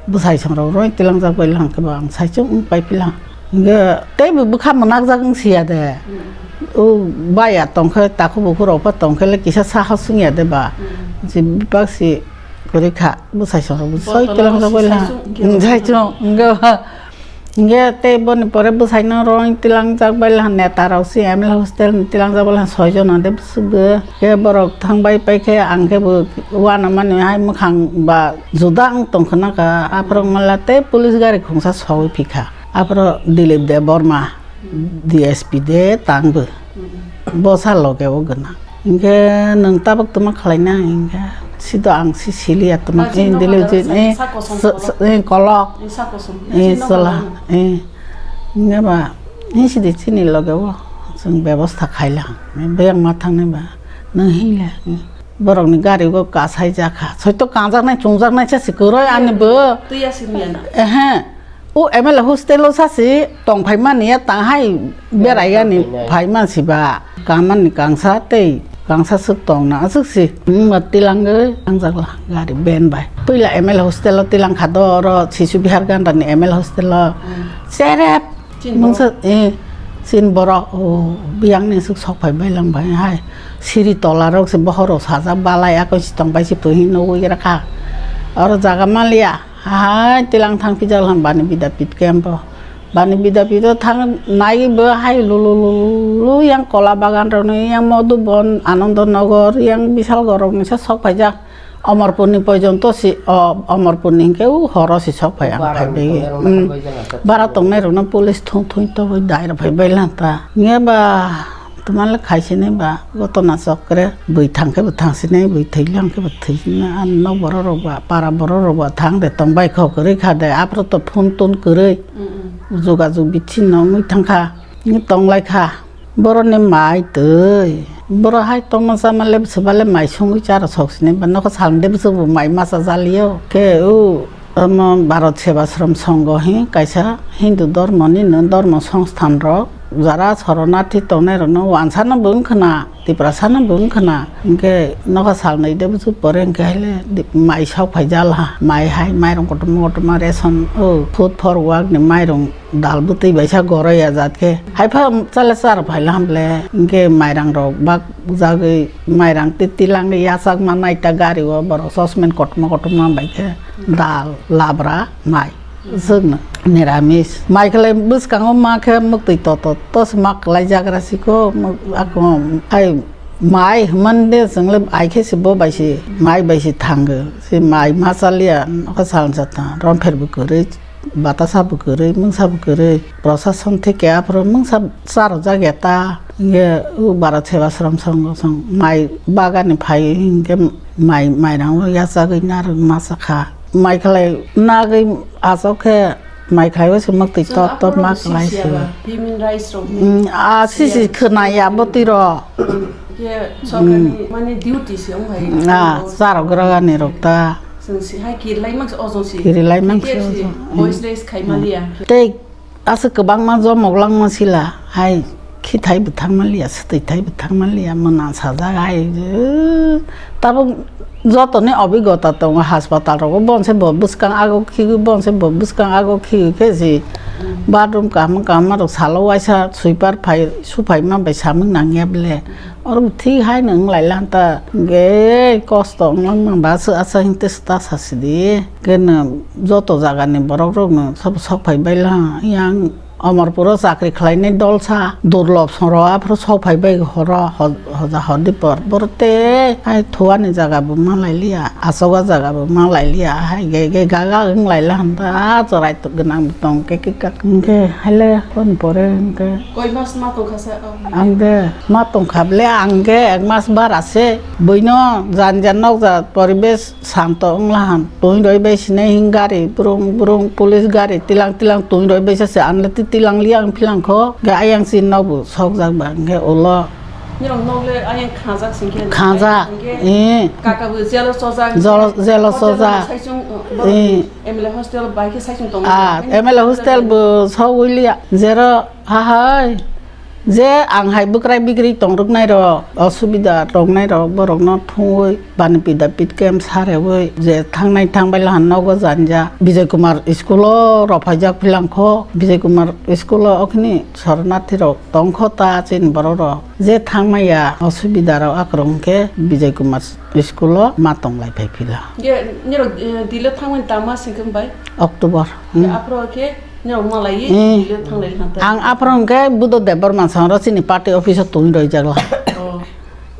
bwsai song rok roi tilang jak bai lang khe bo ang saichung wng pai phi lang. Hingke teibo bwkha mwnakjak wng siya de. O baya tongkhe takhuk bukhuk rok pha tongkhe le kisa saha swngya de ba. Je bebak si kwrwi kha bwsai song rok soi tilang jak bai la. Saichung hingke ba. Hingke tei boni pore bwsai no roi tilang jak bai la neta rok si M L A hostel ni tilang jak bai la soi jona de bwswk de. Ke borok thang bai pai khe ang khe bo uanamani hai mwkhang ba juda wng tong khna kha. Aphuru wngmala tei police gari khungsa sogwi phi kha. Aphuru Dilip Debbarma, D S P de tang bo. Bosa loge o gwnang. Hinkhe nwng tabuk tuma khlaina hinkhe sido ang si siliya tuma. Dilip ji, eh, kolok. Eh, chwla, eh. Hinkhe ba, eh, sidi chini loge o chwng bebosta khailang. Beyang ma thangnai ba, nwng hinle, eh. Borokni gari o kasai jakha. Soito kanjaknai chungjaknai sa si kwrwi ani bo. Twi ya simi ya na. Ehe. O M L A hostel o sasi tongphai mani ya tanghai berai yani phai man si ba. Kamani kangsa tei kangsa swk tongna aswk si. Wngma tilangwi thangjak la gari ben bai. Puila M L A hostel o tilang kha do oro Sisu Bihar Gandani M L A hostel o. Cherep. Mungsa, eh, sin borok, oh, biyang ni swk sok phai bai lang bai hai. Siri tola rok se bohor rok sajak balai ako si tong bai si tuhin nugwi rakha. Oro jaga maliya. Hai, tilang thang pijak lang bani bida pit kempo. Bani bida pit o thang nai bo hai lulu lulu yang kola bagan rok ni yang Madhubon, Ananda Nagar, yang Bishalgarh rok ni sa sok phaijak. Amarpurni porjonto si, o, Amarpurni hinkhe o horo si sok phai ang phai bai. Bara tongnai rokno police thung thung toboi dai rok phai bai lang ta. Nge ba. Twmale khaisini ba gotona chokre bui thang khe bo thang sini, bui thwi lang khe bo thwi sini. Ano borok rok ba para borok rok ba thang de tong bai kho kwrwi kha de, aphuru to phone tun kwrwi. Jogajog bichino wngwi thang kha, wngwi tong lai kha. Borok ni mai twi, borok hai tongma chama le swba le mai songwi chara sok sini ba nokho salni de bwswk bo mai masa jaliyo khe o. Omo Bharat Sevashram Sangha hi kaisa Hindu dhormo ni no dhormo songsthan rok, jara soronarthi tongnai rok no wansa no bo wngkhna, Tiprasa no bo wngkhna, hinkhe nokha salnwi de bwswk pore hinkhe haile mai sok phai jal ha, mai hai mairung kotorma kotorma ration, o food for work ni mairung dal bwtwi baisa goroi ya jat khe, hai pha chale chara phai la hamle, hinkhe mairang rok bak jagwi mairang twi tilangwi yachak ma naita gari o borok sosmen kotorma kotorma bai khe. Dal, labra, mai. Swkno, niramis. Mai khlai bwskango ma khe mwktwi toto, tos ma kwlai jagra siko, ako, ai, mai hwnmani de chwng le ai khe se bo bai se, mai bai se thango. Se mai ma chaliya, nokha salsa ta, rompher bo kwrwi, Batasa bo kwrwi, mungsa bo kwrwi, prosason theke aphuru mungsa charwjak ya ta. Hinkhe o Bharat Sevashram Sangha song mai bagani phai hinkhe mai, mairang o yachagwi narwk masa kha. Mai khlai nagwi achok khe mai khlai o se mwktwi top top ma khlai se. Human rights rok ni. Mm, a sisi khwnaya bwtwi rok. Khe sorkarni mane duty se wng hai. A, charwk rwgani rok ta. Chwng si hai kirilai mangsa, o chwng si. Kirilai mangsa, o chwng. Voiceless khai maliya. Tei aswk kwbangma jomok langma sila, hai khithai bo thangma liya, swtwi thai bo thangma liya, mwnang sajak hai, eh, tabuk jotoni obigota tongo, haspatal rogo bonse bo bwskang ago khigwi, bonse bo bwskang ago khigwi khe si bathroom kaham kaham rok salo waisa sweeper phai, suphaima bai samung nangya bele. Oro thik hai no wng lai lan ta, ge kosto wng lang mang ba, aswk aswk hing te ta sa sidi. Khe no joto jaga ni borok rok no sabo sok phai bai la. Yang Amarpuro chakri khlai nai dol sa, Durlob song ro aphuru sok phai bai horo, ho-, hoja hor di por. Boro te hai thuani jaga bo ma lai liya, achoga jaga bo ma lai liya, hai ge ge ga ga wng lai la han ta, chorai tok gwnang tong khe khe kak hing khe hai le kon pore hing khe. Koi mas ma tong kha sa, oh. Ang de ma tong kha ble, ang ge ek mas bara se, buino jan jan nok ja poribesh santo wng la han. Twi roi bai sinai hing gari brung brung, police gari tilang tilang twi roi bai sa se, ang le ti tilang li ang philang kho. Ge ayang si nok bo sok jak ba, hing khe ulo. Nirok nok le ayang kha jak sing khe. Kha jak, hing khe eh. Kaka bo jelo chojak. Jelo, jelo chojak. Sai chung, eh. M L A hostel bai khe sai chung tong. Ah, M L A hostel bo sok wi liya. Jero, ha hai. Je ang hai bwkrai bikri tongrwknai rok, osubida tongnai rok, borok no thungwi bani pida pit camp sarewi je thangnai thangbai lahan nogo janja. Bijay Kumar school o rok phaijak philang kho, Bijay Kumar school o okhini sornathi rok tong kho ta chini borok rok. Je thangmaya osubida rok akwrwng khe Bijay Kumar school o ma tong lai phai phila. Ye, nirok, eh, Delhi thangmani tama singkhe bai? October. Hmm. Aphro khe nirok malai ye, hmm, Delhi thanglai kha ta. Ang aphro hwnkhe Buddha Debbarma songro chini party office o tungwi roijak la. Oh.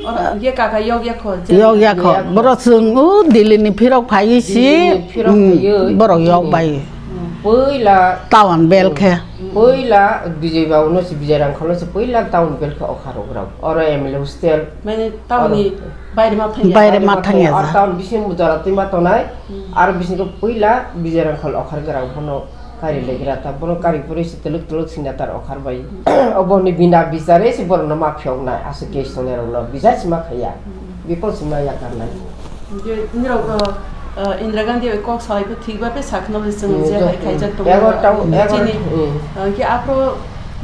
Oro ye kaka yok ya kho, je yok ya kho. Yok ya kho. Borok chwng o Delhi ni phirok phaiwi si, Delhi ni phirok hmm, phaiwi. Borok yok bai. Hmm. Puila town bel khe. Puila Bijay Babu no si, Bijay Rangkhol no si puila town bel khe okha rok rok. Oro M L A hostel. Mane town ni baire ma thangya. Baire ma thangya. Ar town bising jora twi ma tongnai. Hmm. Ar bising khe puila Bijay Rangkhol okhar gra bono kari legra ta. Bono kari pore se teluk teluk singna tar okhar bai. Obo ni bina bichare se borok no ma phiyok nai. Ase case tongnai rok no bichar se ma khaiya. Hmm. Bipol se ma yakar nai. Je nirok, uh, uh, Indira Gandhi bai kok salai phe thik ba phe sakno le chwng je hai khaijak tongo. Ego tau, ego. Chini, hmm, uh, ke aphro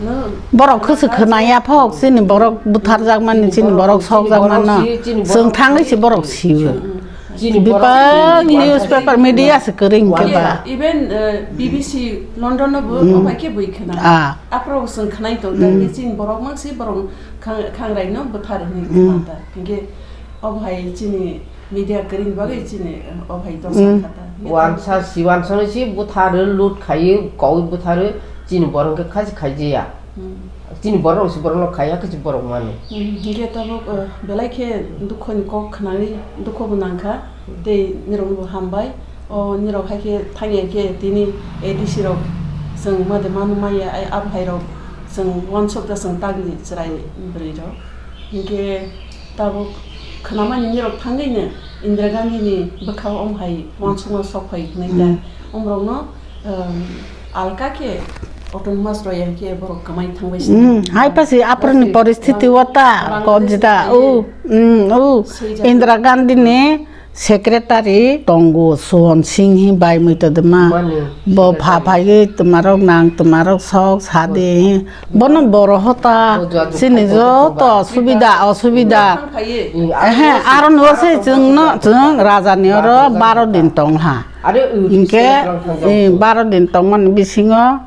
no borok khwswk khwnaya phok, chini borok butharjak mani, chini borok sokjak mano. Chini borok si, chini borok si. Chwng thangwi se borok siyo. Hmm. Chini borok bipang si, newspaper, media se kwrwi hwnkhe ba. Even, uh, B B C London no bo, hmm, obai khe bui khna. Ah. Aphro chwng khnai tong, hmm, chini borok mang si borok khang-, khangrai no buthar hwnwi, hmm, khna ta. Hwnkhe obo hai chini media kwrwini bagwi chini, eh, o hai dosa, mm, kha ta. Wansa si wansa no si buthar lut khai, koi buthar chini borok khe khachi khai jaya. Mm. Chini borok si borok no khaiya khe si borok mani. Mm, hinkhe tabuk, eh, belai khe dukho ni kok khnawi dukho bo nang kha. Tei nirok bo hambai. O nirok hai khe thangya khe tini A D C rok chwng made manu maya, ai abo hai rok chwng wansuk da chwng tagni chwrai bwrwi rok. Hinkhe tabuk khnamani nirok thangwi no Indira Gandhi ni bwkha o om hai wansukma sok phai hwnwi da. Hmm. Om rok no, um, alka khe autonomous roya khe borok kwmai thangbai se. Hmm, hai pasi aphuru ni poristiti o ta, bangladesh kobjita, ni o, hmm, o, swijak. Indira Gandhi ni secretary tongo Suwon Singh hi bai mui todima. Mani. Bo secretary. Pha phaiwi twmarok nang, twmarok sok sadi. Bono boro hota. Bo jua jua chini khai joto tongba. Subida, osubida. Thang phaiwi. Hmm, ehe, aro aro no se chwng no, chwng raja ni oro baro din tong ha. Are, uh, hinkhe, eh, baro din tongmani bisingo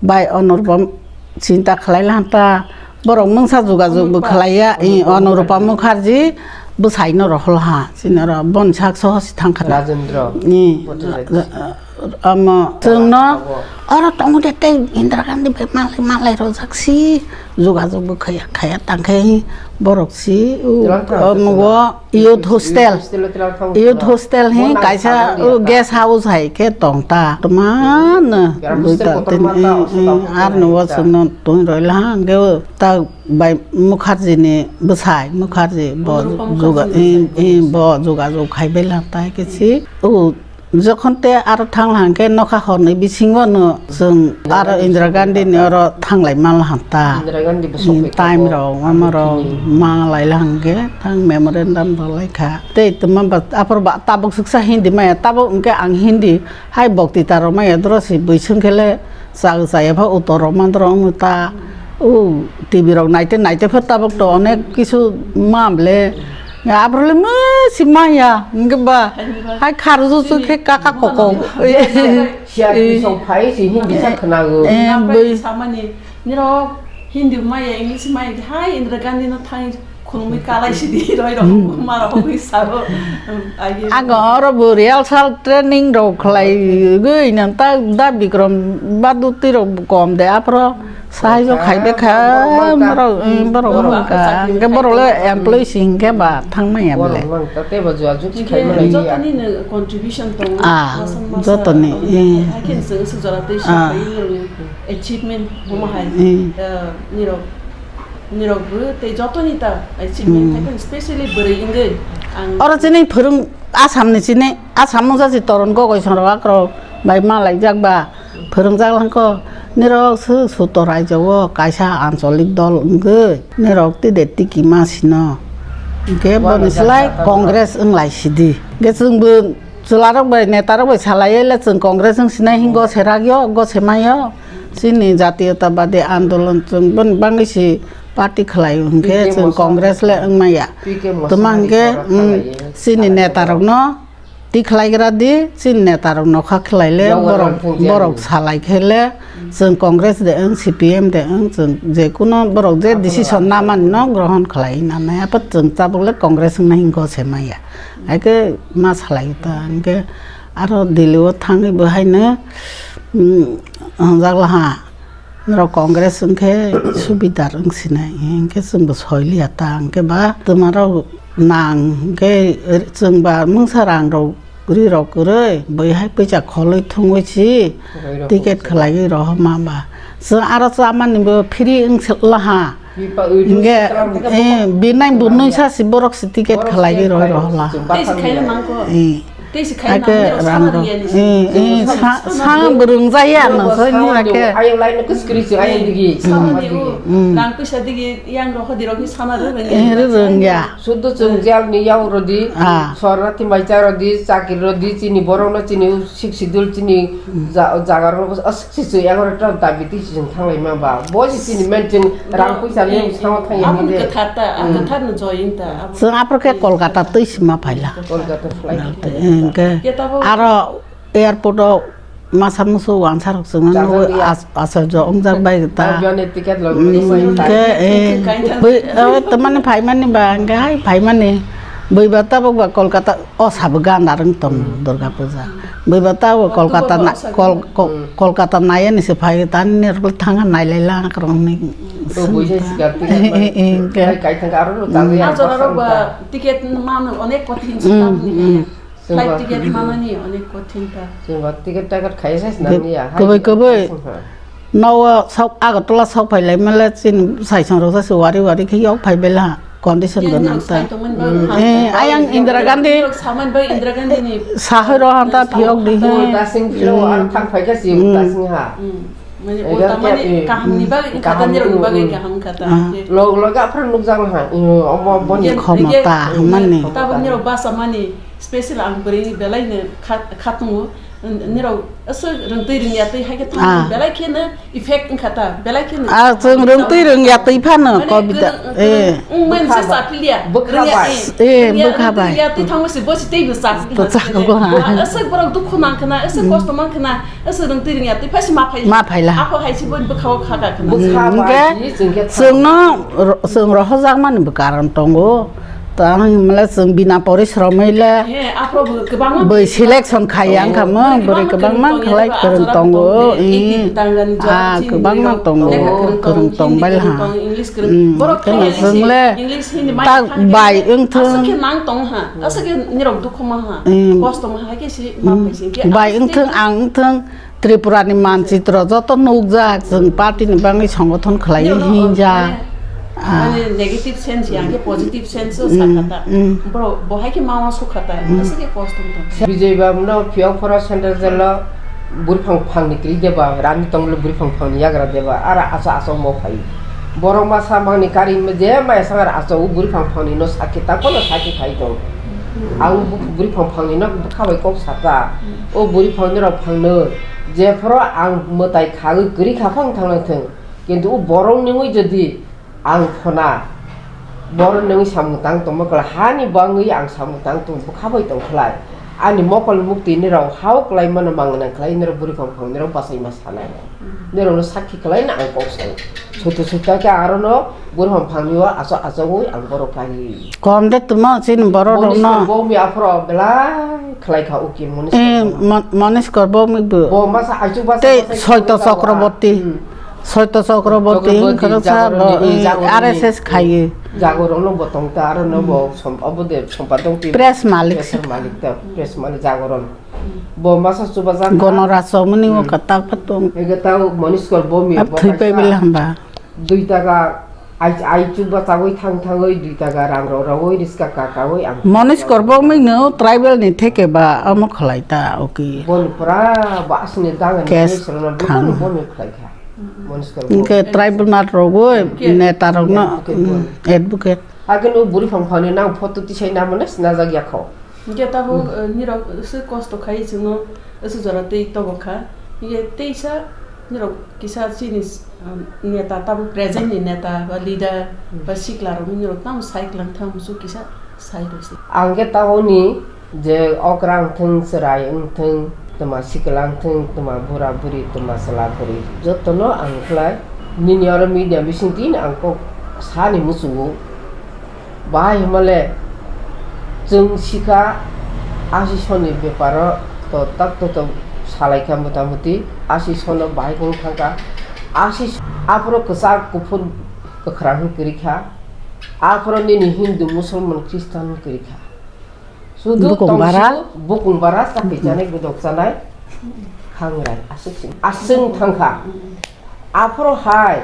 bai onor bo chinta khlai la ta. Borok mungsa jugajug bo khlaiya, eh, Anurupa Mukherjee bwsai no rohol ha, chini oro boni sak soho si thang kha. Rajendra. Eh, Bhattacharya. Omo, chwng no Oro tongo de tei Indira Gandhi bai malai, malai rojak si, jogajog bo khaya, khaya tangkhe borok si, u, Tilang thang o, nugo youth hostel. Hostel o tilang thang Youth hostel. Hostel he Mo nang kaisa, thang u, ya ta. Guest house hai khe tong ta. Tma no, Biaram dui hostel ta, kotor tin, ma ta, eh, hostel eh, ta ar hostel nugo ta. Sung no tong roi la hang ge o ta bai Mukherjee ni bwsai, Mukherjee bo Anurupam juga, Mukherjee ni eh, bwsai eh, bo. Bo jogajog khai bai lang ta khe si. O Jokhon te aro thang hang khe nokha horni bisingo no chwng aro Indira Gandhi ni oro thanglai mal hang ta. Indira Gandhi bo sokphaikha time bo, rok, amo rok chini. Ma lai hang khe thang memorandum rw lai kha. Tei tma ba, aphor ba tabuk swksa Hindi maya, tabuk hwnkhe ang Hindi hai boktita rw maya, doro si bui swng khe le cha chaya pha utor rw man doro wng ta. O T V rok naite naite pha tabuk to onek kisu mam le. Ya, abrole masi maya, hingke ba, hai kharju su khe kaka koko. Siya ki song phai si Hindi sa khnago. Eh, Napai bai. Samani, nirok Hindi maya, English maya, hai Indira Gandhi no thang khulumui kalai sidi, roi rok, mara hogui sabo. Agi. Ago oro bo rehearsal training rok khlai gui nan ta da Bikram Baduti rok kom de apro. Sahai bo khai de kha, borok, eh, borok borok hwn kha. Hwnkhe borok le employee si hwnkhe ba thang manya bole. Borok mang ta tei bo jua juk si khai manya. Jotoni no contribution tongo. Ah, masa masa, jotoni, eh. Hai khe se se jora tei se achievement homo hai. Eh, nirok, nirok bo tei jotoni ta achievement hai khe specially bwrwi wngwi ang oro chini phwrwng Assam ni chini, Assam no jasi toron gogoi songrok akrok bai ma laijak ba. Phwrwngjak langkho, nirok swk sutor raijao kaisa ancholik dol wngwi, nirok tide tiki ma sino. Hwnkhe boni slai Congress wnglai sidi. Hwnkhe chwngbo chwlarok bai netarok bai salai le chwng Congress wng sinai hingo se ragyo, go se mayo. Chini Jatiyotabadi Andolon chwng boni bangwi si party khlai hwnkhe chwng Congress le wng maya. Tuma hwnkhe, mm, chini netarokno Ti khlaigra di, chini neta rok nokha khlai le, borok, borok salai khe le, chwng Congress de wng, C P M de wng, chwng je kuno borok je decision na mani no grohon khlai na nai, apat chwng tabuk le Congress wng nai hingo se maya. Hai khe ma salai ta, hwnkhe aro Delhi o thangwi bo haino, mm, hwnjak laha. Norok Congress wngkhe subidar wngsinai, hinkhe chwngbo soiliya ta, hinkhe ba twmarok nang, hinkhe chwngba mungsa rangrok rirok kwrwi, bwihai puisa kholwi thungwi si ticket khlaiwi rohorma ba. Chwng aro chamani bo free wnglaha. Hinkhe, eh, binai bunui sa si borok si ticket khlaiwi rohorla. Tei se khaina nangkho. Eh. Tei se khaina nangkho, rang rok. Eh, eh, sa, sa bwrwng jaya no, soi ni rakhe. Ayang lai no kwskri se, ayang digi. Samani o, rang puisa digi, yang rok hodi rok ni sana rwrwng ya. Eh, rwrwng ya. Suddo chwng jal ni yaw rodi, sorna ti mai cha rodi, chakri rodi, chini borok no chini sik sidul chini ja-, jaga rok. Chichu egaro ta dabi twi chichung thanglai ma ba. Bo si chini men chwng rang puisa le bwskango thang ya. Aboni kwthar ta, a kwthar no join ta. Chwng aphuru khe Kolkata twi sima phaila. Kolkata flight. Hwnkhe aro airport o masa musu wansa rok chwngno nugwi achorjo wngjak bai ta. Hwnkhe, eh, bwi, eh, tamani phaimani ba, hwnkhe hai phaimani. Bwi ba tabuk ba Kolkata. O sabo gana rwng tong Durga Puja. Bwi ba ta o Kolkata na, Kol-, Ko-, Kolkata nai ani se phai ta ni rwgwi thang nai lai lang rwng ni. Hwnkhe. Ajora rok ba ticket mano onek kothin se tamni. Flight ticket manani onek kothin ta. Chwngba ticket takat khaisa se nang ya. Kwbwi kwbwi. Nogo sok Agartala sok phai lai male chini saisong rok se wari wari khe yok phai bela condition gwnang ta. Eh, ayang Indira Gandhi sahai rok hanta phiyok di. Ulta sing philo ar thang phai kha si ulta sing ha. Mane ulta mane kaham ni bagwi kaham ni bagwi kaham kha ta. Log log aphra nukjak ha. Omo boni khomota mane. Tabuk ni rok basa mani special ang bwrwi ni belai no kha tongo. Nirok aswk rwngtwi rwngya twi hai khe thang belai kheno effect wngkha ta, belai kheno. Ah, chwng rwngtwi rwngya twi phano kobita. Eh. Wngmani se chapiliya. Bwkha bai. Eh, bwkha bai. Rwngya twi thangma se bo se teibo chapiliya. Aswk borok dukhu man khna, aswk kosto man khna, aswk rwngtwi rwngya twi phai se ma phai. Ma phaila. Apo hai se bo bwkha o kha kha khna. Bwkha bai. Chwngno chwng rohorjak mani bo karon tongo. Tang mala chwng bina porisromwi le He, aphro bo kwbangma bai selection khai yang kha mo, bwrwi kwbangma khlai kwrwng tongo. Ih, ah, kwbangma tongo, kwrwng tong bai ha. English kwrwng. Borok khe chwng le tak bai wng thung. Aswk khe nang tong ha, aswk khe nirok dukhu ma ha. Kosto ma ha khe si ma bai si khe bai wng thung, ang wng thung. Tripura ni manchitro joto nukjak, chwng party ni bagwi songothon khlaiwi hinjak. Mane negative sense ya, hwnkhe positive sense o sakha ta. Borok bo hai khe ma uansukha ta, aswk khe kosto wngtong. Bijay Babu no phiyok phoro Central Jail o bwrwi phang phang ni kwrwi deba, rani tonglo bwrwi phang phang ni yagra deba, ara acha acha mo phai. Borok masa mangni kari je maya sangar acha o bwrwi phang phang ni no sakhe ta, kono sakhe khai tong. Ang bwrwi phang phang ni no bwkha bai kok sata. O bwrwi phangni rok phangno, jephoro ang mwtai khagwi kwrwi kha phang thangna thung, kintu o borok nungwi jodi ang phona, borok nungwi samung tang tongma khlai, hani bangwi ang samung tang tong bwkha bai tong khlai, ani mokol mukti nirok hao kwlai mano mangnang khlai nirok bwrwi phang phang nirok bachai ma sanai, nirokno sakhi kwlai no ang kok sai, sutu suta khe arono bwrwi phang phangni o aso achogwi ang borok kari. Kom de tuma chini borok rok no. Monis Kor Bomi aphro belai khlai kha uki Monis Kor Bomi. Monis Kor Bomi bo. Bo masa aichu basa. Tei Soito Chakraborty. Soito Chakraborty wngkha sa bo R S S khaye. Jagorok no bo tong ta aro no bo som obo de sompadon ti. Press malik. Press malik ta, press malik Jagoron. Bo masa chuba jak. Gono raso muni o kata patung. Ega ta Monis Kor Bomi bo. Thwi pai bil hamba. Dui taka ai, ai chuba chagwi thang thangwi dui taka rang rok rogwi riska ka kawi ang. Monis Kor Bomi no tribal ni theke ba amo khlai ta oki. Bon pura ba asni dang ni case rok no boni khlai kha. Monis Kor Bomi. Inke tribal mat rogwi neta rok no advocate. Ake no buri phang phang ni nang photo tisai na mane sna jak ya kho. Hingke tabuk, eh, nirok se kosto khai chwngno se jora tei tobo kha. Hingke teisa nirok kisa chini, um, neta tabuk present ni neta ba leader ba sikla rok nirok tamo sai klang thang musu kisa sai rwse. Ang khe tabuk ni je okra wngthung, chwrai wngthung, twma sikla wngthung, twma bura buri, twma chwla buri jotono ang khlai nini oro media bising twi ang kok sani muchungo. Bahai hwnmale chwng sikha, asi soni beparo to tak to to salaikha, mota moti asi sono bahai kung thangkha, asi aphuru kwchak kuphur kwkhwrang hwn kwrwikha, aphuru nini Hindu, Musulman, Christian hwn kwrwikha. Sudu bukung bara. Tongsigo bukung bara, chakwi chanai, gudok chanai, khangrai aswk sing aswng thangkha. Aphuru hai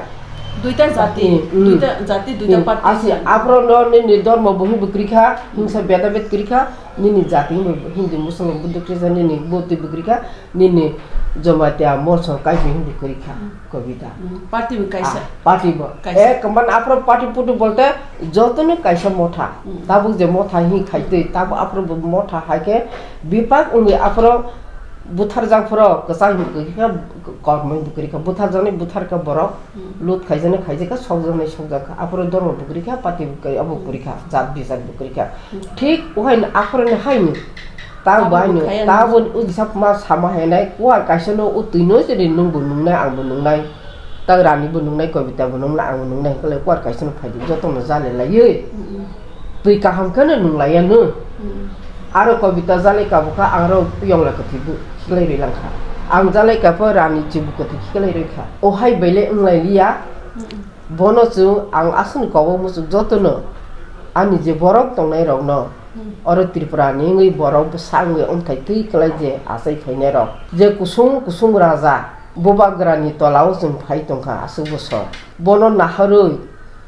duita jati, mm, duita jati, duita party. Asi aphuru no nini dormo bo hwnwi bwkrwi kha, hingsa beda bet kwrwi kha, nini jati hwnwi Hindu, Muslim, Buddha, Christian nini boti bwkrwi kha, nini Jamatia, Molsor, Kaipi hwnwi bwkrwi kha, Kobita. Mm, party bo kaisa. Ah, party bo. Kaisa. Eh, kemban aphuru party putu bolte jotono kaisa motha. Mm. Tabuk je motha hi khai twi, tabuk aphuru bo motha hai khe bipak wngwi aphuru butharjak phuru kwchang bwkrwi kha, kormoi bwkrwi kha, butharjaknai butharkha borok, hmm, lut khaijaknai khaijakha, sokjaknai sokjakha, aphuru dormo bwkrwi kha, party bwkrwi, abo bwkrwi kha, jat bijak bwkrwi kha. Hmm. Thik uhaino aphuruni haino, ta abo baino, bwkha ya ta nang. Bo ujisa ma sama hainai, kuar kaisa no o twino jodi nwng bo nungnai, ang bo nungnai, ta rani bo nungnai, Kobita bo nungnai, ang bo nungnai, hwnkhe kuar kaisa no phaidi, jotono jale laiwi. Hmm. Twi kaham kheno nung laiya no. Hmm. Aro Kobita jalai kabukha, ang aro yongla kwthwi bu khiklai rwi langkha. Ang jalai kapha rani chibu kwthwi khiklai rwi kha. O hai baile wng lai liya. Hmm. Bono chwng ang aswkni kobok muchung jotono ani je borok tongnai rokno, hmm, oro Tripura ni wngwi borok bwsa wngwi wngthai twi kwlai je achai phainai rok. Je kusung kusung raja bubagrani tola o chwng phai tongkha aswk bwswk. Bono naharwi,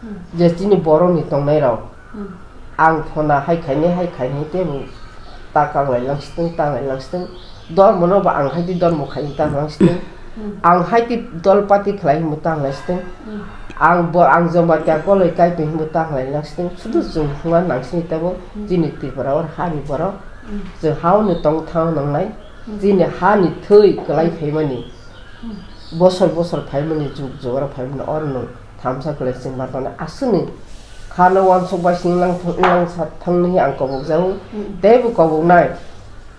hmm, je chini borok ni tongnai rok. Hmm. Ang phona hai khainai, hai khainai, tei bo ta kanglai langsitwng, tanglai langsitwng. Dormo no bo ang hai twi dormo khai tang langsitwng. Hmm. Ang hai twi dol party khlai hinbo tang langsitwng. Hmm. Ang bo, ang Jamatia koloi kai twi hinbo tang lai langsitwng. Sudu, hmm, chwng hwnna nangsini tabo, hmm, chini Tripura o hani borok. Hmm. Chwng hao no tong thang nangnai. Hmm. Chini hani thwi kwlai, hmm, phaimani. Hmm. Bosor bosor phaimani, jug jora phaimani, oro no thamsa kwlai chwng ma tongnai. Aswkni khana uansuk bai sing lang thang, lang sa thang hinwi ang kobok jago. Hmm. Tei bo koboknai.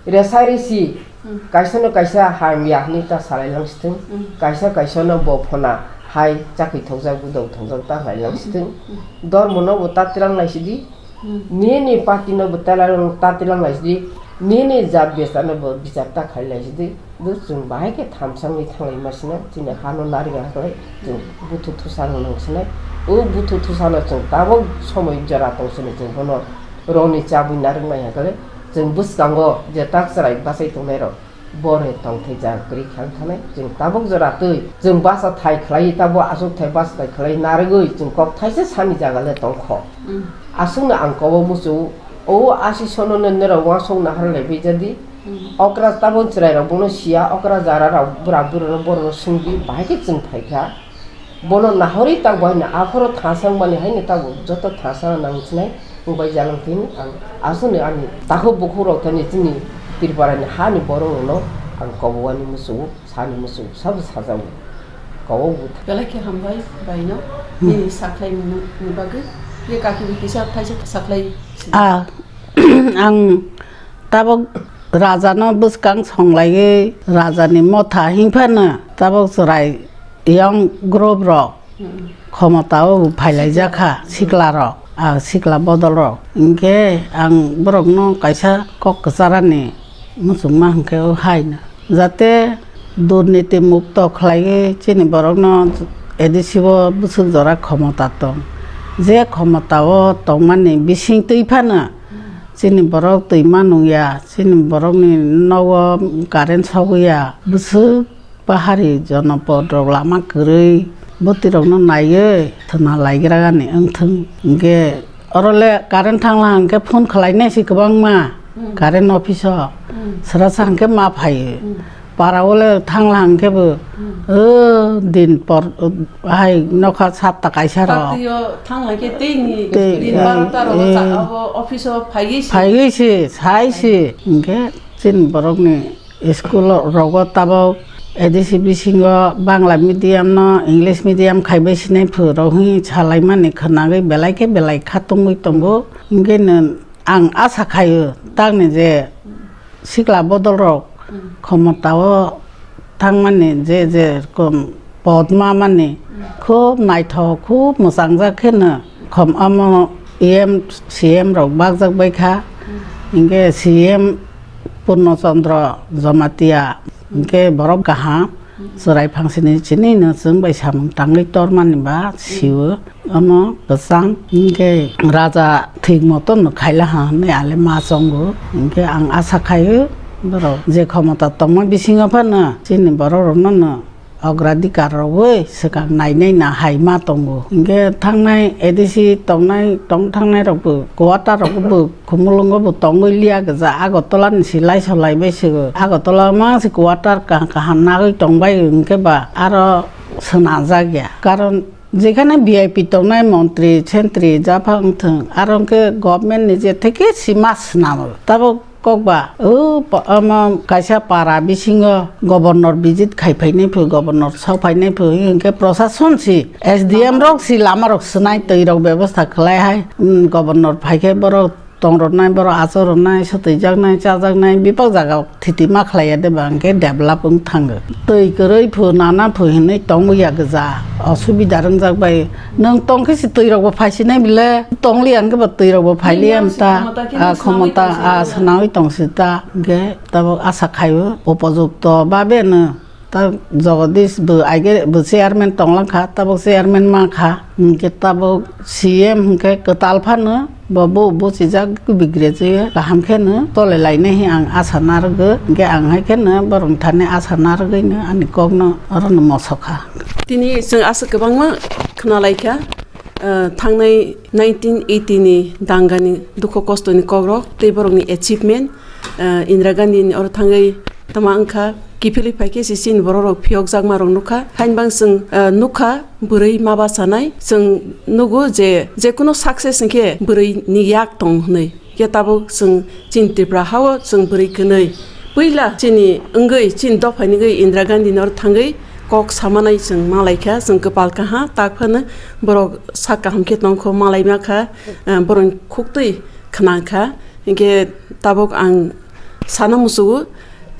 Resa resi, hmm, kaisa no kaisa hamya hinwi ta salai langsitwng. Hmm. Kaisa kaisa no bo phona hai chakwi thokjak, budok thokjak ta khlai langsitwng. Hmm. Dormo no bo ta twlang lai sidi. Hmm. Nini party no bo tala rang ta tilang lai sidi, nini jat besa no bo bichar ta khai lai sidi. Do chwng bahai khe thamsang ni thanglai ma sino, chini ha no nari ga khlai, chwng buthu thusa no nang sinai. O buthu thusa no chwng tabok somoi jora tong sini chwng bono roni chabwi narwk nai ha khlai. Chwng bwskango je tak chwrai bachai tongnai rok. Bore tongthai jaga kwrwi khe wng thanai. Chwng tabuk jora twi chwng basa thai khlai, tabuk aswk thai basa thai khlai narwgwi chwng kok thaisa sani jaga le tongkho. Mm. Aswkno ang kobo muchungo, o asi sono no norok uansuk nahar lai bai jadi. Mm. Okra tabuk chwrai rok bono siya, okra jara rok bwra bwrwi no borok no swngdi, bahai khe chwng phai kha. Bono nahorwi tak bo haino aphoro thasa wngmani haino tabuk joto thasa nang sinai wngbai jalang thwini ang aswkno ani takhuk bukhuk rok thani chini Tripura ni hani borok rok no ang kobowani muchungo sani muchungo sabo sajao kobo bwtha. Belai khe hambai baino nini sakhlai mani bagwi ye kaki bi kisa thaisa sakhlai. A ang tabuk raja no bwskang songlaiwi raja ni motha himphano tabuk chwrai young group rok khomota o phailai jakha sikla rok, a sikla bodol rok. Hinkhe ang borok no kaisa kok kwcharani muchungma hinkhe o hai no, jate durniti mukto khlaiwi chini borok no A D C o bwswk jora khomota tong. Je khomota o tongmani bising twi phano chini borok twi ma nungya, chini borok ni nogo current sogwi ya, bwswk Pahari jonopod rok lama kwrwi bwtwi rok no naiwi thwna laigra gani wngthwng. Hinkhe oro le current thangla hinkhe phone khlai nai se kwbangma current office o. Srasa hinkhe ma phaio. Para o le thangla hinkhe bo o din por hai nokha satta kaisa rok. Patio thangla hinkhe tei ni din barota rok sa abo office o phaiwi se. Phaiwi se sai se hinkhe chini borok ni School rogo tabuk A D C bisingo Bangla medium no English medium khaibai sinai phu rok hwnwi salaimani khwnagwi belai khe belai kha tongwi tongo. Hinkhe no ang asa khaio tamni je sikla bodol rok khomota o thangmani je je rokom pod ma mani khub naithok, khub mwchangjak khe no khom omo E M, C M rok bakjak bai kha. Hinkhe C M Purno Chandra Jamatia hinkhe borok kaham, chwrai phangsini chini no chwng bai samung tangwi tormani ba sio. Omo kwchang hinkhe raja thik moto no khaila ha hwnwi ale ma chongo. Hinkhe ang asa khaio borok je khomota tongma bisingo phano chini borok rokno no ogradikar rogwi swkang nainai na hai ma tongo. Hinkhe thangnai A D C tongnai, tong thangnai rokbo quarter rokbo Khumulwngo bo tongwi liya gwja, Agartala ni si lai solai bai se. Agartala ma se quarter kaham kaham nagwi tongbai hinkhe ba aro swnajak ya. Karon jekhane V I P tongnai montri sentri japha wngthwng, aro hinkhe government ni je theke si ma swnamo. Tabuk Kokba, o pa-, omo kaisa para bisingo governor visit khai phainai phu, governor sok phainai phu, hinkhe prosason si, S D M rok si lama rok swnai, twi rok bebosta khlai hai, um, governor phaikhe borok tong rwnai, borok achuk rwnai, swtwi jaknai, chajaknai, bebak jaga thiti ma khlai ya de ba, hinkhe develop wng thango. Twi kwrwi phu, nana phu hinwi tongwi ya gwja, osubida rwngjak bai. Nwng tong khe se twi rok bo phai sinai bile, tong li ang khe bo twi rok bo phai li ang ta, khomota khe ah, nwng khomota, swnamwi tong ah, sita. Swnamwi tong sita, hinkhe tabuk asa khai o, upojukto babe no, ta Jagadish bo aige bo chairman tong lang kha, tabuk chairman ma kha, hinkhe tabuk C M hinkhe kwtal phano, Bo, bo, bo sijak bigre je kaham khe no tole lainai hi ang asa narwgo, hinkhe ang hai khe no borok thani asa narwgwi no ani kok no oro no mosok kha. Tini chwng aswk kwbangma khna lai kha, ah, thangnai nineteen eighty ni danga ni dukhu kosto ni kok rok tei borok ni achievement, ah, Indira Gandhi ni oro thangwi tama wngkha, kiphilwi phai khe se chini borok rok phiyok jakma rok nukha, hainbang chwng, ah, nukha. Bwrwi ma bachanai, chwng nugo je, je kuno success hinkhe bwrwi ni yak tong hwnwi. Khe tabuk chwng chini Tripura hao chwng bwrwi kwnwi. Puila chini wngwi, chini dophani wngwi Indira Gandhi ni oro thangwi kok samanai chwng ma lai kha, chwng kwpal kaham, tak phano borok sak kaham khe tong kho, ma lai ma kha, eh, borok ni khuktwi khna kha. Hinkhe tabuk ang sana muchungo,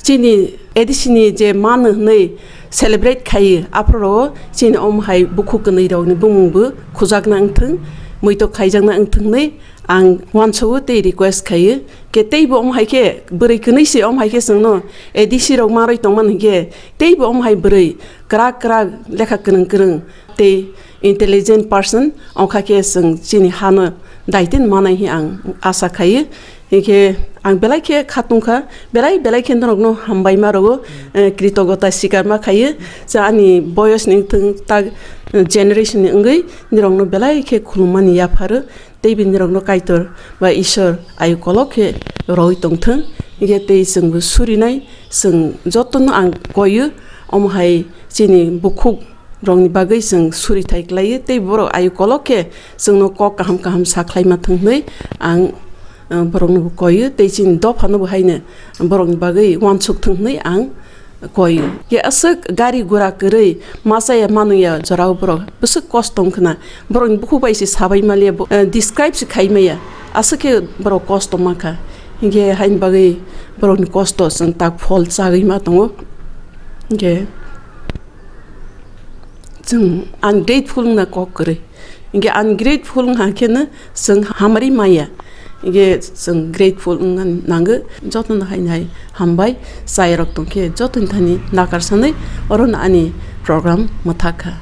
chini A D C ni je mano hwnwi celebrate khaiyo, aphuru chini omo hai bukhuk kwnwi rokni bumung bo khujakna wngthwng, muitok khaijakna wngthwng hwnwi Ang uansugo tei request khaio, ke teibo omo hai khe bwrwi kwnwi se omo hai khe chwngno A D C rok manrwi tongmani hinkhe teibo omo hai bwrwi kwrak kwrak lekha kwrwng kwrwng tei intelligent person wngkha khe chwng chini hano daitino manai hi ang asa khaio. Hinkhe ang belai khe khatungkha, belai belai khe norokno hambai ma rwo, eh, kritogota sikar ma khaio. Cha ani boyos ni thwng tak, eh, generation ni wngwi norokno belai khe khulummani yapharo. Tei bini rokno Kaitor ba Isor ayu kolok khe roi tongthwng. Hinkhe tei chwngbo surinai, chwng jotono ang koio, omo hai chini bukhuk rokni bagwi chwng suri thai klaio, tei borok ayu kolok khe chwngno kok kaham kaham sa khlaima thwng hwnwi ang, uh, borokno bo koio, tei chini dophano bo haino borokni bagwi uansuk thwng hwnwi ang koio. Ke aswk gari gura kwrwi machaya manwi ya jorao borok bwswk kosto wngkhwna, borokni bukhuk bai se sabai maliya, bo, uh, describe se khai maya, aswk khe borok kosto mankha. Hinkhe haini bagwi borokni kosto chwng tak phol chagwi ma tongo. Hinkhe chwng ungrateful wngna kok kwrwi. Hinkhe ungrateful wngkha kheno chwng hamari maya. Hinkhe chwng grateful wngna nango. Jotono haini hai hambai. Chayarok tongkhe jotoni thani nakarsanwi orono ani program mwthakha.